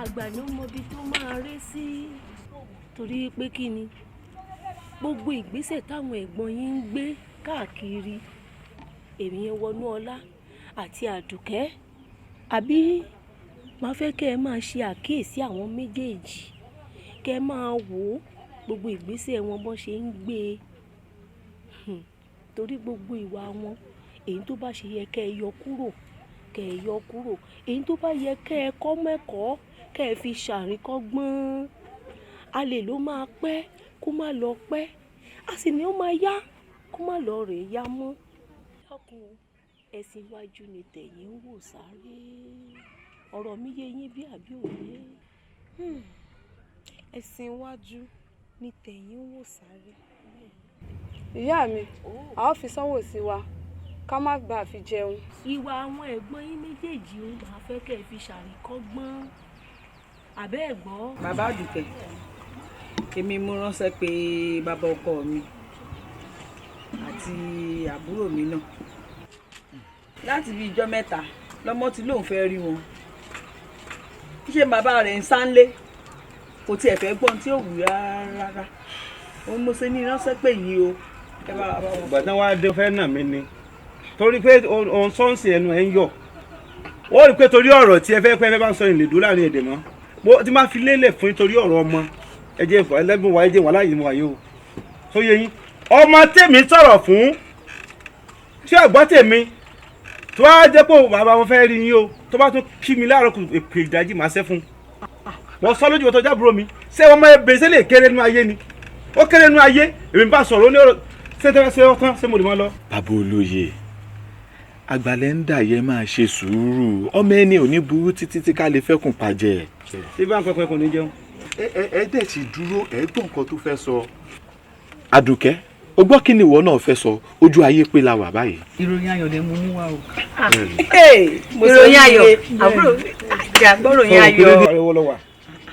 S6: àgbà ló mọ ibi tó máa ré sí. Torí pé kí ni gbogbo ìgbésẹ̀ táwọn ẹ̀gbọ́n yín ń gbé káàkiri, èmi yẹn wọnú ọlá àti Àdùkẹ́, àbí máa fẹ́ kẹ́ ẹ máa ṣe àkíyèsí àwọn méjèèjì, kẹ́ ẹ máa wò ó gbogbo ìgbésẹ̀ wọn bọ́n ṣe ń gbé e. Torí gbogbo ìwà wọn, èyí tó bá ṣe yẹ kẹ́ ẹ yọ kúrò, kẹ́ ẹ yọ kúrò. Èyí tó bá yẹ kẹ́ ẹ kọ́ mẹ́kọ̀ọ́, kẹ́ ẹ fi ṣàríkọ́gbọ́n. A lè ló máa pẹ́ kó má lọ pẹ́, a sì ní ó máa yá kó má lọ rè yá mọ́. Dákun, ẹ̀sìn iwájú ni tẹ̀yìn ń wò sáré. Ọ̀rọ̀ mi yé yín bí àbí òye?
S17: Ẹ̀sìn iwájú ni tẹ̀yìn ń wò sáré. Ìyá mi, a ó fi sanwó sí wa ká má bàa fi jẹun.
S6: Ìwà àwọn ẹ̀gbọ́n yín méjèèjì ń máa fẹ́ kẹ́ ẹ fi ṣàríkọ́gbọ́n. Àbẹ́ ẹ̀ gbọ́.
S8: Bàbá Àdùkẹ́, èmi mo ránṣẹ́ pé bàbá ọkọ mi àti àbúrò mi náà. Láti bí ijọ́ mẹ́ta lọ́mọ tí lóun fẹ́ rí wọn. Ṣé bàbá rẹ̀ ń sánlé kò tiẹ̀ fẹ́ gbọ́n tí ò wù rárá. Òun mo ṣe ní ránṣẹ́ pé yín o, ẹ bá wa bá wọn.
S1: Ìgbà tí wọ́n á dé fẹ́ nà mí ni torí pé òun sọ́ọ̀sì ẹnu ẹ̀ ń yọ̀. Ó rí i pé torí ọ̀rọ̀ tí ẹ fẹ́ pẹ́ fẹ́ bá ń sọ ìlè dúró láàrin èdè mọ́, mo ti máa fi lélẹ̀ fún yín torí ọ̀rọ̀ ọmọ. Ẹ jẹ́ ẹlẹ́gbọ̀n wa, ẹ jẹ́ wà láàyè mo wà yìí o. Tó yé yín, ọmọ tèmi sọ̀rọ̀ fún tí ọ̀gbọ́n tèmi tó wá jẹ́ pé bàbá wọn fẹ́ rí yín o, tó bá tún kí mi láàárọ̀ kù èpè ìdájí màá ṣẹ́ fún un. Wọ́n sọ lójú ọ̀tọ̀ jábúrò mi, ṣé wọ́n máa bèrè ṣé lè kéré nínú ayé ni? Ó kéré nínú ayé. Èmi bá sọ̀rọ̀ ó ní ọ̀rọ̀ ṣé tẹ́lẹ̀ ṣe ọ̀tán, ṣé mo lè máa lọ.
S9: Bàbá olóye, àgbàlẹ̀ ń dà yẹ, máa ṣe sùúrù. Ọmọ ẹni ò ní burú títí tí ká lè fẹ́kùn pàjẹ́.
S1: Ṣé bá ń pẹpẹ kò ní jẹun.
S9: Ẹ dẹ̀ ti dúró, ẹ gbọ́ nǹkan tó fẹ́ sọ. Àdùkẹ́, o gbọ́, kí ni ìwọ náà fẹ́ sọ? Ojú ayé pé la wà báyìí.
S3: Ìròyìn ayọ̀ lè mú mú wá o.
S10: Ìròyìn ayọ̀, àbúrò àti àgbọ̀ròyìn ayọ̀.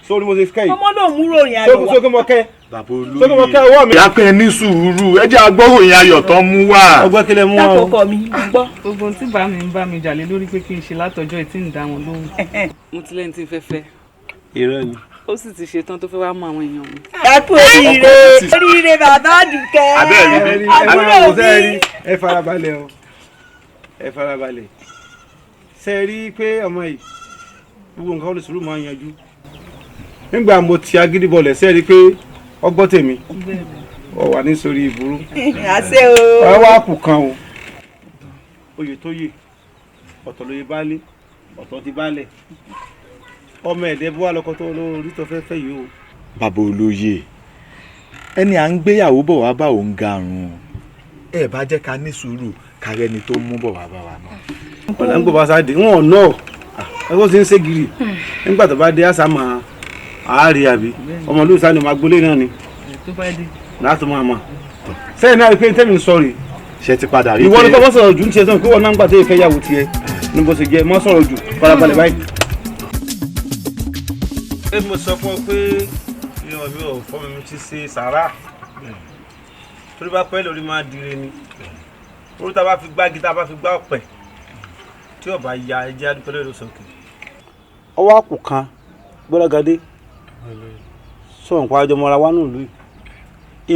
S1: Sórí mo ṣe kẹ́ yìí.
S8: Ọmọ náà mú ròyìn ayọ̀ wá.
S1: Sókè mo kẹ́.
S9: Bàbá olóye,
S1: Sókè mo kẹ́ ọwọ́ mi.
S9: Ìyá pé ní sùúrù, ẹ jẹ́ agbọ́ròyìn ayọ̀ tán mú wá.
S1: Ọgbẹ́ kílẹ̀ mú wá o.
S8: Dákòókò mi, mo gbọ́.
S3: Gbogbo ohun tí bá mi ń bá mi jà lé lórí pé kí n ṣe látọjọ́ ẹ̀ tí ń dá wọn lóhùn. Mo ti lẹ́ni tí ń fẹ́ fẹ́.
S1: Irọ́ ni.
S3: Ó sì ti ṣetán tó fẹ́ wá mọ àwọn èèyàn mi.
S8: Ẹ kú oríire, oríire bàbá Àdùkẹ́. Àbúrò mi.
S1: Ẹ farabalẹ̀ o, ẹ farabalẹ̀. Ṣe rí i pé ọmọ yìí, gbogbo nǹkan olùsùrù máa ń yanjú. Nígbà mo ti agídí bọlẹ̀, ṣe rí i pé ọgbọ́n tèmi ọ wà ní sórí ìburú.
S8: Àṣẹ o.
S1: Ọ wá kù kan o. Oyè tó yè ọ̀tọ̀ lóye baálé, ọ̀tọ̀ ti baálẹ̀. Ọmọ ẹ̀dẹ́ bó wà lọ́kọ tó lórí tó fẹ́ fẹ́ yìí o.
S9: Bàbá olóye, ẹni à ń gbéyàwó bọ̀ wá bá òun garun, ẹ bá jẹ́ ká ní sùúrù kárẹ́ni tó mú bọ̀ wá bá wa náà.
S1: Ọ̀nà ń gbọ́ bá sáà dé wọn ò náà ẹ kó ti ń ségiri nígbà tó bá dé àṣà máa àárẹ̀ àbí ọmọ olóòsàn ni ọmọ agboolé náà ni
S3: tó bá dé.
S1: Láti máa mọ̀ sẹ́yìn náà rí pé tẹ́mi ń sọ rè.
S9: Ṣe ti padà rí
S1: Ìwọ ni kò mọ́ sọ̀rọ̀ jù ń tiẹ̀ sọ̀rọ̀ pé wọ́n náà ń gbà tó yẹ fẹ́ yàwó tiẹ̀ ní bó ṣe jẹ́ mọ́ sọ̀rọ̀ jù, farabalẹ̀ báyìí. Ṣé mo sọ fún ọ pé mi ò fọ́ mi ti ṣe sàrà torí bá pẹ́ lórí máa dire ni orí tá a bá fi gbá gita, a bá fi gbá ọ̀pẹ tí ọba ya ẹjẹ́ adúpẹ́ lórí sókè. Ọwọ́ àpò kan gbọ́dọ̀gàdé sọ̀rọ̀ nǹkan àjọmọ́ra wa nílùú yìí,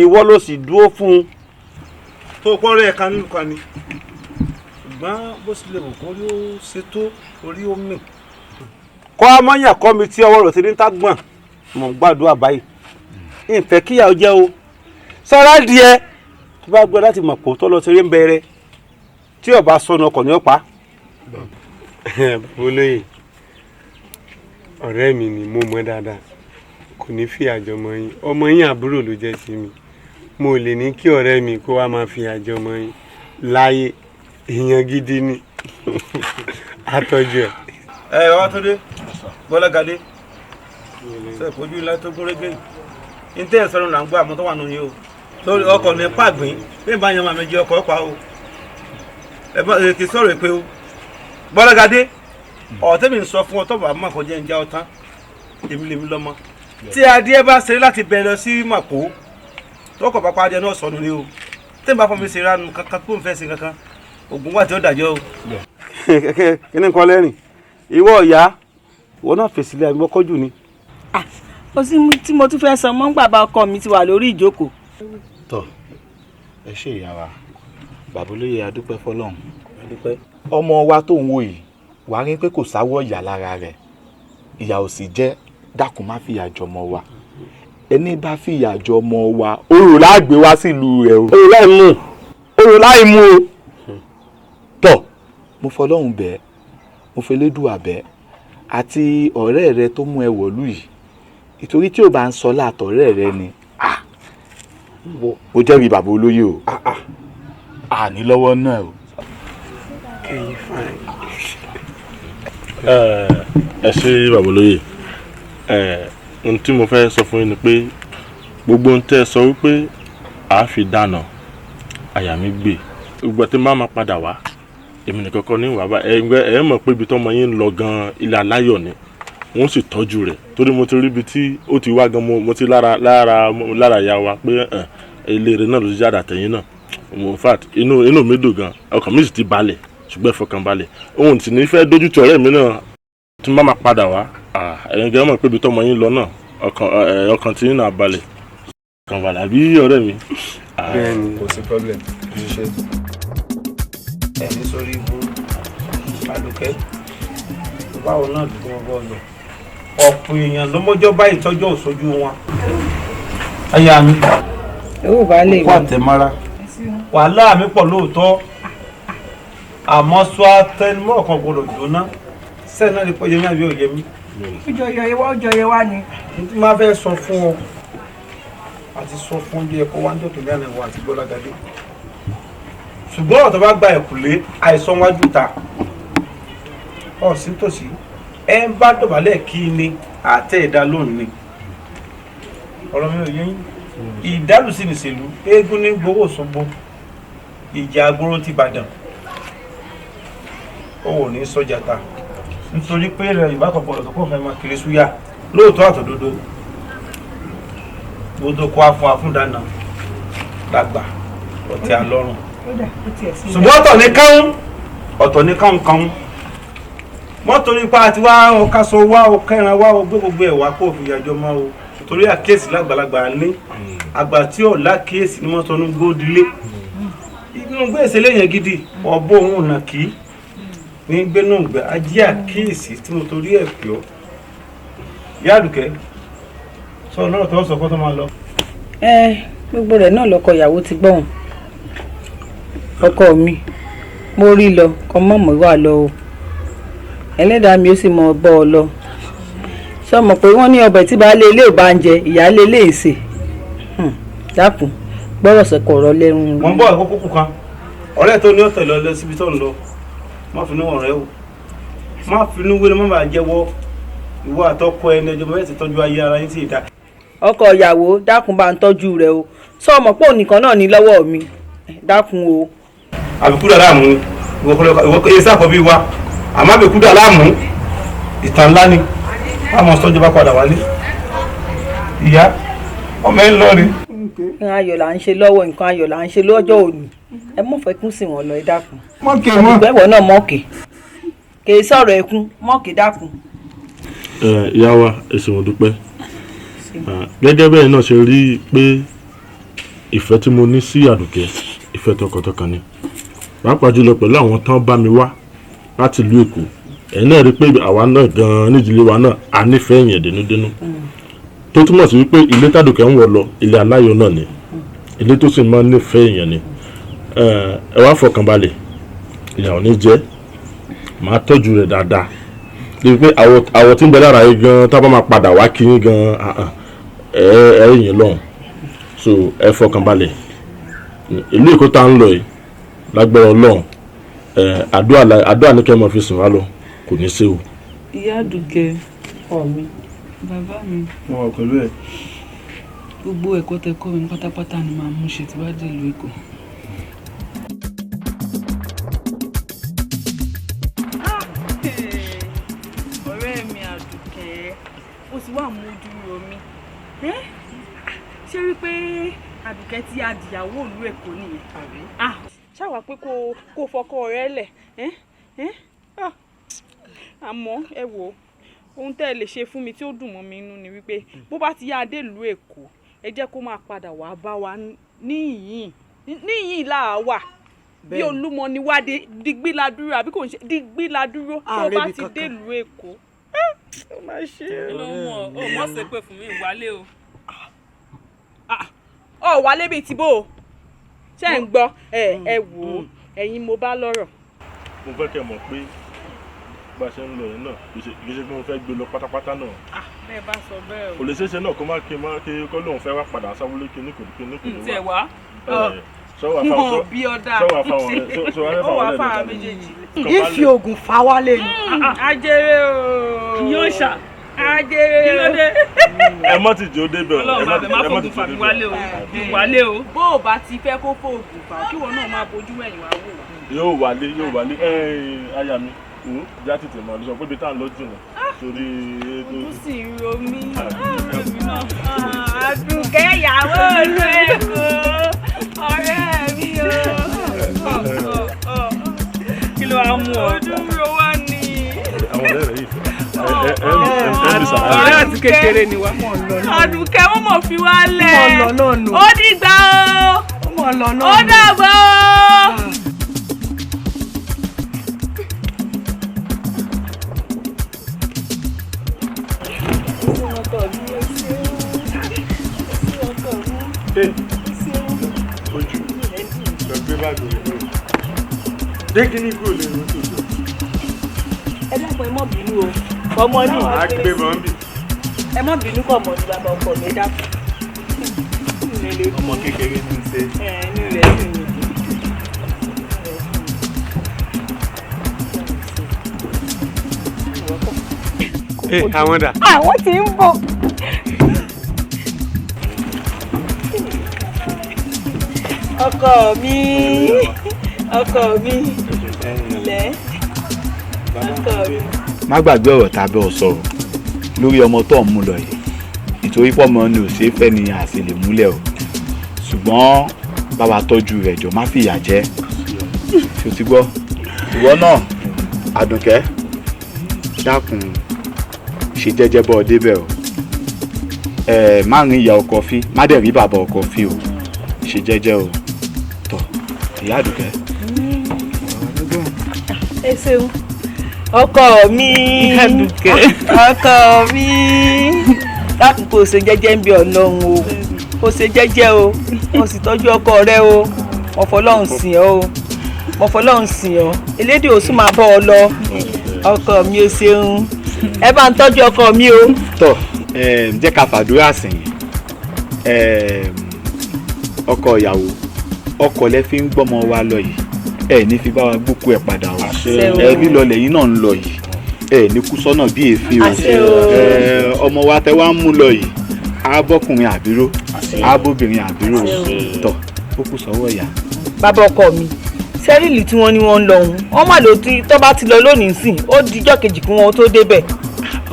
S1: ìwọ ló sì dúró fún un tó kọ́ rẹ̀ kan nínú kan ni, ṣùgbọ́n bó sì lè wò kó rí ó ṣe tó orí ó mì. Kọ́ amọ́yàn kọ́ mi tí ọwọ́ rẹ̀ ti ní tágbọ̀n, mò ń gbàdúrà báyìí, ìfẹ́ kíyàwó jẹ́ o sọ́ra díẹ̀ tó bá gbọ́ láti mọ̀ kó tó lọ ṣeré ń bẹ̀rẹ̀ tí ọba sọnù ọkọ̀ ní ọ̀pá.
S19: Bàbá olóyè, ọ̀rẹ́ mi ni, mo mọ̀ dáadáa, kò ní fi àjọ ọmọ yín. Ọmọ yín àbúrò ló jẹ́ sí mi. Mo lè ní kí ọ̀rẹ́ mi kó wá máa fi àjọ ọmọ yín láyé. Èèyàn gidi ni, àtọ́jú ẹ̀.
S1: Ẹ bàbá tó dé Bọ́lágadé sọ ìfojú ńlá tó gúnrégé ní tẹ́ ẹ̀ sọ̀rọ̀ là ń gbọ́ àmọ́ tó wà nù yín o torí ọkọ̀ ní pàgbín bí n bá yan màmí jẹ ọkọ̀ pa o. Ẹ bá kì í sọ̀rọ̀ èpè o. Bọ́lágadé, ọ̀tẹ́ mi ń sọ fún ọ tó bá mọ̀ kó jẹ́ ń já ọ tán, èmi lèmi lọ́mọ tí adìẹ bá ṣeré láti bẹ̀rẹ̀ lọ sí màkó tọkọ̀ bá pa adìẹ náà sọnù ni o. Tí n bá fọmọ ṣe ránu kankan kó n fẹ́ ṣe kankan, ògùn wà tí ó dàjọ́ o. Kí ni nǹkan lẹ́rìn ìwọ ọ̀yá, ìwọ náà fèsì lé àbí mọ́kọ́jù ni.
S8: Ó sì tí mo tún fẹ́ sọ mọ́ ń gbàgbà ọkọ mi ti wà lórí ìjókòó.
S9: Tọ, ẹ ṣe ìyá wa. Bàbá olóye, adúpẹ́ fọ́lọ́run. Ọmọ wa tó ń wò yìí, wàá rí pé kò sáwọ́ ìyà lára rẹ̀, ìyà ò sì jẹ́. Dákun, má fìyà jọmọ wa. Ẹni bá fìyà jọmọ wa, orò láàgbé wá sílùú rẹ̀ o.
S1: Orò láì mú.
S9: Orò láì mú o. Tọ, mo fọlọ́run bẹ́ẹ̀, mo fẹlẹ́dùà bẹ́ẹ̀ àti ọ̀rẹ́ rẹ tó mú ẹ wọ̀lú yìí, ìtorí tí ò bá ń sọ láàtọ̀rẹ́ rẹ ni mo jẹ́rìí bàbá olóyè o, àní lọ́wọ́ náà o.
S19: Ẹ̀yin fine.
S12: Ẹ ṣe bàbá olóyè. Ẹ ohun tí mo fẹ́ sọ fún yín ni pé gbogbo ohun tẹ́ ẹ sọ wípé a fi dáná, àyà mi gbé. Gbogbo tí má máa padà wá, èmi nìkan kọ́ ní wàá bá ẹ. Ẹ mọ̀ pé ibi tọ́mọ yín ń lọ gan-an, ilé aláyọ̀ ni, wọ́n sì tọ́jú rẹ̀, torí mo ti rí ibi tí ó ti wá gan. Mo ti lára lára lára ìyá wa pé ilé rẹ̀ náà ló ti jáde àtẹ̀yìn náà. In fact, inú mi dùn gan, ọkàn mi sì ti balẹ̀. Ṣùgbọ́n ẹ fọkàn balẹ̀, òun sì ní fẹ́ dójú ti ọ̀rẹ́ mi náà. Tí n bá máa padà wá, Ẹ̀yin gẹ́gẹ́ mọ̀ pé ibi tọ́mọ yín lọ náà, ọkàn tí yín náà balẹ̀. Kàn balẹ̀ àbí ọ̀rẹ́ mi.
S19: Bẹ́ẹ̀ni, kò sí problem, kò sí ṣe.
S1: Ẹni sórí ibú Àdùkẹ́, báwo náà dùn wọn bọ́ lọ. Ọ̀pọ̀ èèyàn ló mọ́jọ́ báyìí tọ́jú òṣojú wọn. Aya mi.
S8: Owó bá lè
S1: kó àtẹ̀mára. Wàhálà mi pọ̀ lóòótọ́. Àmọ́ sọ àtẹnumọ́ kan gbọ́dọ̀ jóná. Sẹ́ẹ̀ náà lè pọ̀ yẹmí àbí òyẹmí.
S8: Ó jọ yẹ wá, ó jọ yẹ wá ni.
S1: N tí máa fẹ́ sọ fún ọ àti sọ fún bí ẹ̀kọ́ wá ń dọ̀tún ní àná ìwọ àti Gbọ́lágadé. Ṣùgbọ́n ọ̀rọ̀ tó bá gba ẹ̀kúlé àìsàn wájú ta. Ọ̀sìn tòsí ẹ ń bá dọ̀bálẹ̀ kí ni àtẹ ìdá lónìí ni. Ọ̀rọ̀ mi ò yé yín. Ìdálùsí nìṣèlú eégún ní gbowó Òṣogbo, ìjà agbóró ti Ìbàdàn. Ó ò ní sọ́jà ta nítorí pé ilẹ̀ Yorùbá kan gbọ́dọ̀ tó kó fẹ́ máa kiri súyà lóòótọ́ àtòdodo. Gbogbo kó afún afúndáná làgbà ọtí alọ́run. Ṣùgbọ́n ọ̀tọ̀ ní káwọn, ọ̀tọ̀ ní káwọn káwọn. Wọ́n torí pa àti wá ọ̀ka sọ wá ọ̀kẹ́ran wá ọgbẹ́ gbogbo ẹ̀ wá kó fi yàjọ mọ́ o. Torí àkíyèsí lágbàlagbà ní àgbà tí ò lákíyèsí ni wọ́n sọ ní gbódìlé. Inú gbèsè lẹ́yìn gidi ọ̀bọ òun nà kí ní gbénú gbẹ ajé àkíyèsí tí mo torí ẹ̀ pè ọ́. Ìyá Àdùkẹ́ sọ lọ́rọ̀ tó sọ kó tó máa lọ.
S8: Ẹ gbogbo rẹ̀ náà lọkọ ìyàwó ti gbọ́hùn. Ọkọ mi mo rí lọ kọ mọ̀mọ́ wà lọ o. Ẹlẹ́dàá mi ó sì mọ bọ́ ọ lọ. Sọ mọ̀ pé wọ́n ní ọbẹ̀ tí baálé ilé ò bá ń jẹ ìyáálé ilé ìsè. Dákun gbọ́rọ̀ sọ̀kọ̀ ọ̀rọ̀ lẹ́rù.
S1: Mo ń bọ̀ ẹ̀kọ́ kúkú kan. Ọ̀rẹ́ tó ní ọ̀tẹ̀ lọ lọ síbi tó ń lọ. Má finú ọ̀rẹ́ o. Má finú wé ni má bàa jẹ́wọ́. Ìwọ àtọkọ ẹni ẹjọ́ bẹ́ẹ̀ ti tọ́jú ayé ara yín sí ìdá.
S8: Ọkọ ìyàwó dákun bá ń tọ́jú rẹ o. Sọ mọ̀ pé òun nìkan náà ní lọ́wọ́ mi. Dákun o.
S1: Àbíkú dà láàmú ni. Ìwọ kọ́ sáfọ̀ bí wa. Àmọ́ àbíkú dà láàmú. Ìtàn ńlá ni. Báwọn sọ́jọ́ bá padà wálé. Ìyá ọmọ ẹ ń lọ ni.
S8: Nǹkan ayọ̀ là ń ṣe lọ́wọ́, nǹkan ayọ̀ là ń ṣe lọ́jọ́ òní. Ẹ mọ̀ fẹ́ kún sí wọn lọ, ẹ dákun.
S1: Mọ̀kì mọ́.
S8: Ìgbẹ́wọ̀ náà mọ̀kì. Kì í sọ̀rọ̀ ẹkún, mọ̀kì dákun.
S12: Ìyá wa, ẹ ṣé mo dúpẹ́. Gẹ́gẹ́ bẹ́ẹ̀ náà ṣe rí i pé ìfẹ́ tí mo ní sí Àdùkẹ́, ìfẹ́ tọkàntọkàn ni. Pàápàá jùlọ pẹ̀lú àwọn tán bá mi wá láti ìlú Èkó. Ẹ̀yin náà rí i pé àwa náà gan-an nídìílé wa náà a nífẹ̀ẹ́ èèyàn dénúdénú. Tó túmọ̀ sí wípé ilé tÀdùkẹ́ ń wọ̀ lọ, ilé aláyọ̀ náà ni. Ilé tó sì máa ń nífẹ̀ẹ́ èèyàn ni. Ẹ wá fọkànbalẹ̀, ìyà ò ní jẹ, màá tọ́jú rẹ̀ dáadáa. Débi pé àwọ̀ tí ń bẹ lára yìí gan-an tá a bá máa padà wá kí yín gan-an ẹ yìn lọ́hùn. So ẹ fọkànbalẹ̀. Ìlú Èkó tá ń lọ yìí lágbára Ọlọ́run, àdúrà ní kẹ́ ẹ máa fi sùn wá lọ, kò ní sí o.
S7: Ìyá Àdùkẹ́,
S8: ọkọ mi,
S7: bàbá mi,
S11: mo wà pẹ̀lú ẹ̀.
S7: Gbogbo ẹ̀kọ́ tẹ kọ́ mi pátápátá ni màá mú ṣe tí bá dé ìlú Èkó.
S3: Ọ̀rẹ́ mi Àdùkẹ́, ó sì wà mú ojú ro mi. Ṣé wípé Àdùkẹ́ tí adìyàwó ìlú Èkó nìyẹn? Ṣáwa pé kó fọkọ rẹ lẹ̀. Àmọ́ ẹ wò ó, ohun tẹ́ ẹ lè ṣe fún mi tí ó dùn mọ́ mi inú ni wípé bó bá ti yá adé ìlú Èkó, ẹ jẹ́ kó máa padà wá bá wa níyìn níyìn là á wà. Bí Olúmọ ni wá digbí la dúró àbí kò ń ṣe digbí la dúró tó bá ti dé ìlú Èkó. Ó máa ṣe é.
S7: Ló ń wọ̀ ọ́ mọ̀ ṣe pé fún mi ìwálé o.
S3: Ọ̀ wálé bíi tìbò o. Ṣé ń gbọ́? Ẹ wò ó, ẹ̀yin mo bá lọ́rọ̀.
S12: Mo fẹ́ kẹ́ mọ̀ pé bá a ṣe ń lọ yẹn náà, kì í ṣe pé mo fẹ́ gbé lọ pátápátá náà.
S3: Bẹ́ẹ̀ bá sọ bẹ́ẹ̀ o.
S12: Kò lè ṣeéṣe náà kó má kí má kí kó lóun fẹ́ wá padà sáwọlé kí ní kò ní kí ní kò ní
S7: wá.
S12: Sọ́wọ́ àfàwọn
S3: Ó wà fáwọn méjèèjì.
S16: Ìfi oògùn fa wálé ni.
S3: Ajere o.
S7: Yóò ṣà.
S3: Ajere o.
S7: Kí ló dé?
S12: Ẹ mọ́ ti jẹ́ ó débẹ̀ o.
S7: Ọlọ́run bá bẹ̀ má fògùn fà mí wálé o. Wálé o.
S3: Bó o bá ti fẹ́ kó fògùn fà, kí wọn náà máa bójú ẹ̀yìn wá wò wá.
S12: Yóò wálé, yóò wálé. Aya mi, wò ó, já tètè mọ̀ lọ sọ pé ibi tá à ń lọ jìnnà. Torí
S3: ojú sì ń ro mí. Àdùkẹ́ ìyàwó ìlú Èkó, ọ̀rẹ́ mi o.
S7: Kí ló wá mú ọ?
S3: Ojú ń ro wá ni.
S12: Àwọn ọ̀rẹ́ rẹ̀ yìí fẹ́. Ẹ ẹ ẹ mi sàrà.
S7: Kékeré ni wá.
S3: Àdùkẹ́ wọ́n mọ̀ fi wá lẹ̀.
S8: Mo lọ náà nù.
S3: Ó dìgbà o.
S8: Mo lọ náà nù.
S3: Ó dàbọ̀ o.
S19: Ojú lọ gbé báàgì rẹ lórí. Dé kíní kúrò lórí mọ́tò jọ.
S8: Ẹ dákun, ẹ má bínú o, ọmọ ní.
S19: A gbé bọ́m̀bì.
S8: Ẹ má bínú kọ̀ mọ́ ní bàbá ọkọ mi, ẹ dákun.
S9: Ọmọ kékeré ní í ṣe.
S8: Ẹ inú rẹ̀ dùn mí.
S19: Ẹ àwọn dà.
S6: Àwọn tí ń bọ̀.
S8: Ọkọ mi, ọkọ mi, ilẹ̀ ọkọ mi.
S9: Má gbàgbé ọ̀rọ̀ tá a bẹ́ ọ sọ̀rọ̀ lórí ọmọ tó ń mú lọ yìí, nítorí pọ́mọ ni ò ṣeé fẹ́ ni a sì lè múlẹ̀ o, ṣùgbọ́n bá wa tọ́jú rẹ̀ jọ, má fìyà jẹ. Ṣó ti gbọ́? Ìwọ náà Àdùnkẹ́, dákun, ṣe jẹ́jẹ́ bọ́ ọ débẹ̀ o. Ẹ má rin ìyá ọkọ fín, má dẹ̀ rí bàbá ọkọ fín o. Ṣe jẹ́jẹ́ o. Tọ̀ ìyá Àdùnkẹ́.
S8: Ẹ ṣeun ọkọ mi.
S7: Àdùkẹ́.
S8: Ọkọ mi, dákun, kò ṣe jẹ́jẹ́ ń bí Ọlọ́run o, kò ṣe jẹ́jẹ́ o, kò sì tọ́jú ọkọ rẹ o. Mo fọlọ́run sìn ọ́ o, mo fọlọ́run sìn ọ́. Elédè ò sì máa bọ́ ọ lọ. Ọkọ mi, o ṣeun, ẹ bá ń tọ́jú ọkọ mi o.
S9: Tọ jẹ́ ká fàdúrà sìn yín. Ọkọ ìyàwó, ọkọ lẹ fi ń gbọ́mọ wa lọ yìí, ẹ ní fi bá wa gbókú ẹ padà o. Ẹ bí lọlẹ̀ yìí náà ń lọ yìí, ẹ ní kú sọ́nà bí èéfín o. Ọmọ wa tẹ wá ń mú lọ yìí, abọ́kùnrin àbíró, abóbìnrin àbíró. Tọ ó kù sọ́wọ́ ìyá.
S8: Bàbá ọkọ mi, sẹ́rìlì tí wọ́n ní wọ́n ń lọ òun, wọ́n mà ló ti tó bá ti lọ lónìí sìn, ó dijọ́ kejì kí wọ́n tó débẹ̀.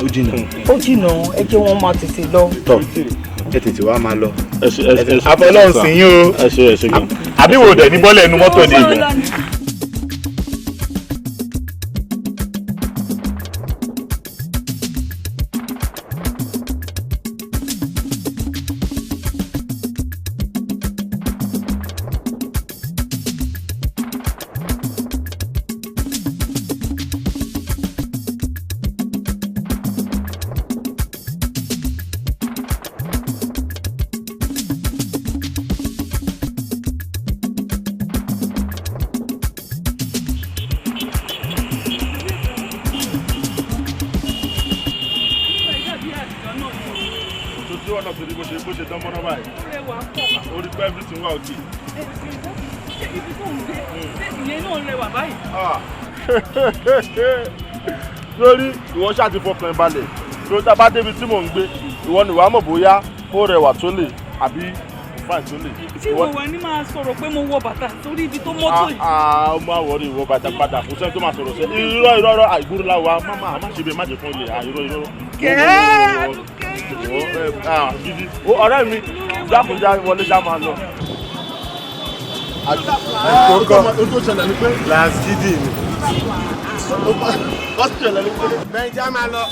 S9: Ó jìnnà.
S8: Ó jìnnà, ẹ jẹ́ wọ́n máa tètè lọ.
S9: Tọ ẹ tètè wá máa lọ. Àfọlọ́run sìn yín o. Àbí wò dẹ̀ ní bọ́lẹ̀ ẹnu mọ́tò ni ìgbà.
S12: Tó tí wọ́n náà ti rí bó ṣe dán mọ́ná báyìí.
S7: Rẹwà pọ̀.
S12: Ó rí pé everything wà okay.
S7: Ṣé ibi tó ń gbé, ṣé ìyẹn náà rẹwà báyìí?
S12: Ah. Lórí ìwọ ṣáà ti fọkàn ẹ balẹ̀, lórí tá a bá débi tí mò ń gbé, ìwọ ni wàá mọ̀ bóyá ó rẹwà tó lè àbí fine tó lè.
S7: Tí mo wà ní máa sọ̀rọ̀ pé mo wọ bàtà sórí ibi tó mọ́tò yìí.
S12: Ah, ó máa wọrí ìwọ bàtà padà, kò sẹ́ni tó máa sọ̀rọ̀ sẹ́. Irọ́, irọ́, irọ́, àìgbúrú láwa má má má ṣe bẹ́ẹ̀, má jẹ́ fún ilé. Irọ́, irọ́.
S7: Kẹ́
S12: Gidi ọ̀rẹ́ mi, jákòjá wọlé, já máa lọ.
S19: Kókó.
S12: Ohun tó ṣẹlẹ̀ ni pé.
S19: Last gidi ni.
S12: Ó ṣẹlẹ̀ ni pé.
S19: Bẹ́ẹ̀ já máa lọ.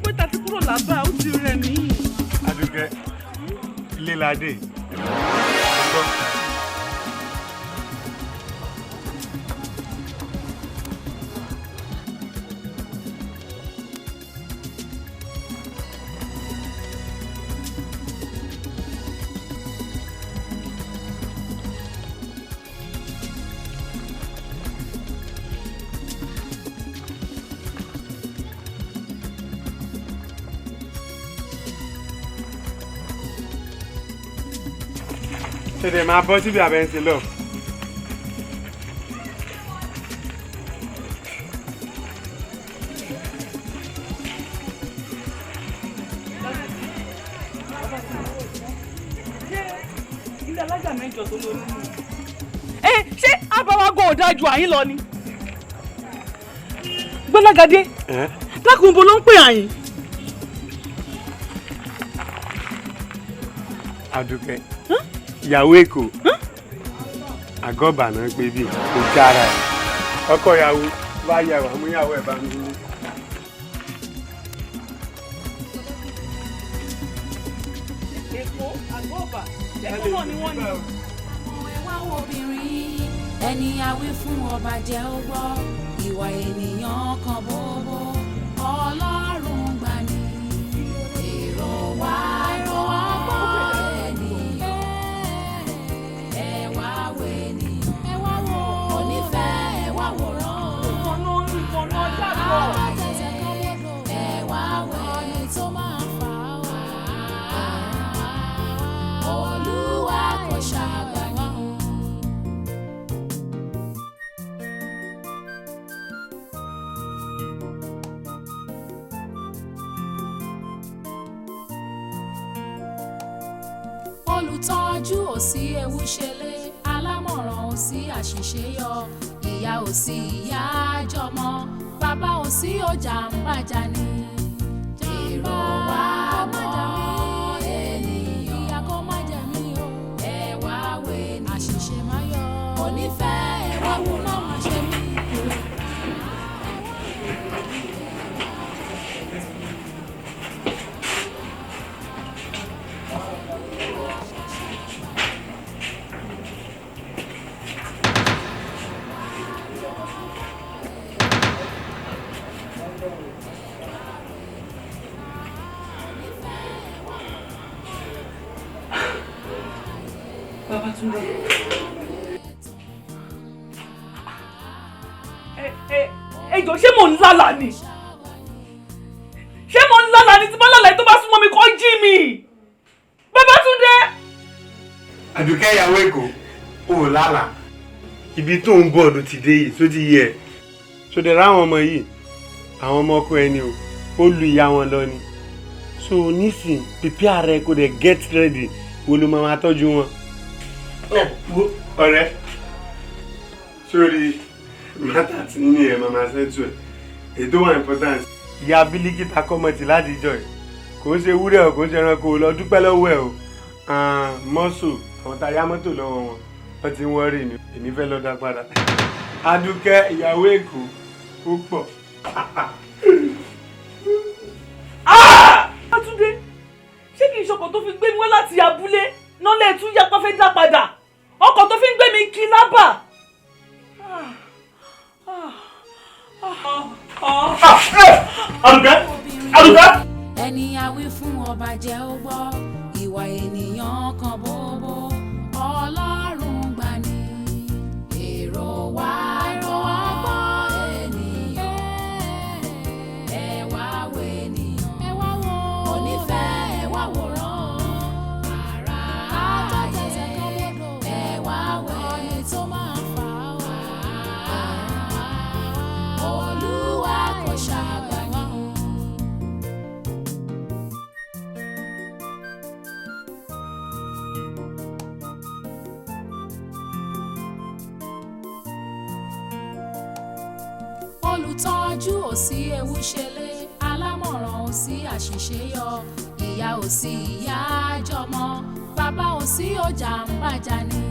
S7: Pé ta ti kúrò lábà, ó ti rẹ̀ mí.
S19: Àdùkẹ́, ilé la dé. Ṣẹ̀dẹ̀ máa bọ́ síbi àbẹ̀ǹsẹ̀ lọ.
S7: Ilé alájà mẹ́jọ tó lórí mi. Ẹ ṣé abawago ò dáa ju àyín lọ ni. Gbọ́lágadé, dákun bo ló ń pè àyín.
S19: Àdùkẹ́, ìyàwó Èkó, àgọ́bà náà pé bí kò jára ẹ̀. Ọkọ ìyàwó bá yà wá mú ìyàwó ẹ̀ bá mi ní.
S7: Èkó, àgọ́ ọ̀bà, Èkó náà ni wọ́n ní.
S15: Ẹ wá wo obìnrin ẹni àwí fún ọba jẹ́ ó gbọ́ ìwà ènìyàn kan bóbó ọlọ́run gbà ní èrò wá èrò wá gbọ́ ènìyàn ẹ wá wo ènìyàn ẹ wá wo onífẹ́ ẹ wá wòrán ẹ wá wo ẹni tó máa fà á olúwa kò ṣàgbà ní. Olùtọ́jú ò sí ewu ṣẹlẹ̀, alámọ̀ràn ò sí àṣìṣe yọ, ìyá ò sí ìyá jọmọ, bàbá ò sí ọjà ń bàjá ni. Èrò wa mọ́ ènìyàn, ìyá kó má jẹ mí o, ẹ wá wo ènìyàn, àṣìṣe má yọ, onífẹ́ ẹ wá wòran má ṣe mí.
S7: Babátúndé. Ẹ ẹ jọ̀ọ́, ṣé mò ń lálàá ni? Ṣé mò ń lálàá ni? Tí bá lálàá tó bá súnmọ́ mi kó jí mi. Babátúndé.
S19: Àdùkẹ́ ìyàwó Èkó, ò lálàá. Ibi tó ń bọ̀ ló ti dé yìí, tó ti yẹ. Ṣòdẹ̀ ráwọn ọmọ yìí, àwọn ọmọ ọkọ ẹni o, ó lu ìyá wọn lọ ni. So nísìn, prepare rẹ kó dẹ̀ get ready, wo ló máa tọ́jú wọn. Wo ọ̀rẹ́, sórí matter tí ní ẹ̀ máa ṣẹ́tù ẹ̀, ètò wà important. Ìyá Bílíkì ta kọ́mọ̀tì láti jọ ẹ̀, kò ń ṣe ewúrẹ́ o, kò ń ṣe ẹranko o, lọ dúpẹ́ lọ́wọ́ ẹ̀ o. Mọ́sù, àwọn tá a yá mọ́tò lọ́wọ́ wọn, wọ́n ti ń wọ́rì ni, èmi fẹ́ lọ dá padà. Adúkẹ́ ìyàwó Èkó, ó pọ̀.
S7: Babátúndé, ṣé kìí ṣọkọ̀ tó fi gbé mi wá láti abúlé nọ́lẹ̀ tún yapa fẹ́ dá padà? Ọkọ̀ tó fi ń gbé mi kí lábà.
S14: Àdùkẹ́! Àdùkẹ́!
S15: Ẹni àwí fún ọba jẹ́ ó gbọ́ ìwà ènìyàn kan bóbó ọlọ́run gbà ní èrò wá èrò wá gbọ́ ènìyàn ẹ wá wo ènìyàn ẹ wá wo onífẹ́ ẹ wá wòrán ara ayé ẹ wá wo ẹni tó máa fà á olúwa kò ṣàgbà ní. Olùtọ́jú ò sí ewu ṣẹlẹ̀, alámọ̀ràn ò sí àṣìṣe yọ, ìyá ò sí ìyá jọmọ, bàbá ò sí ọjà ń bàjá ni.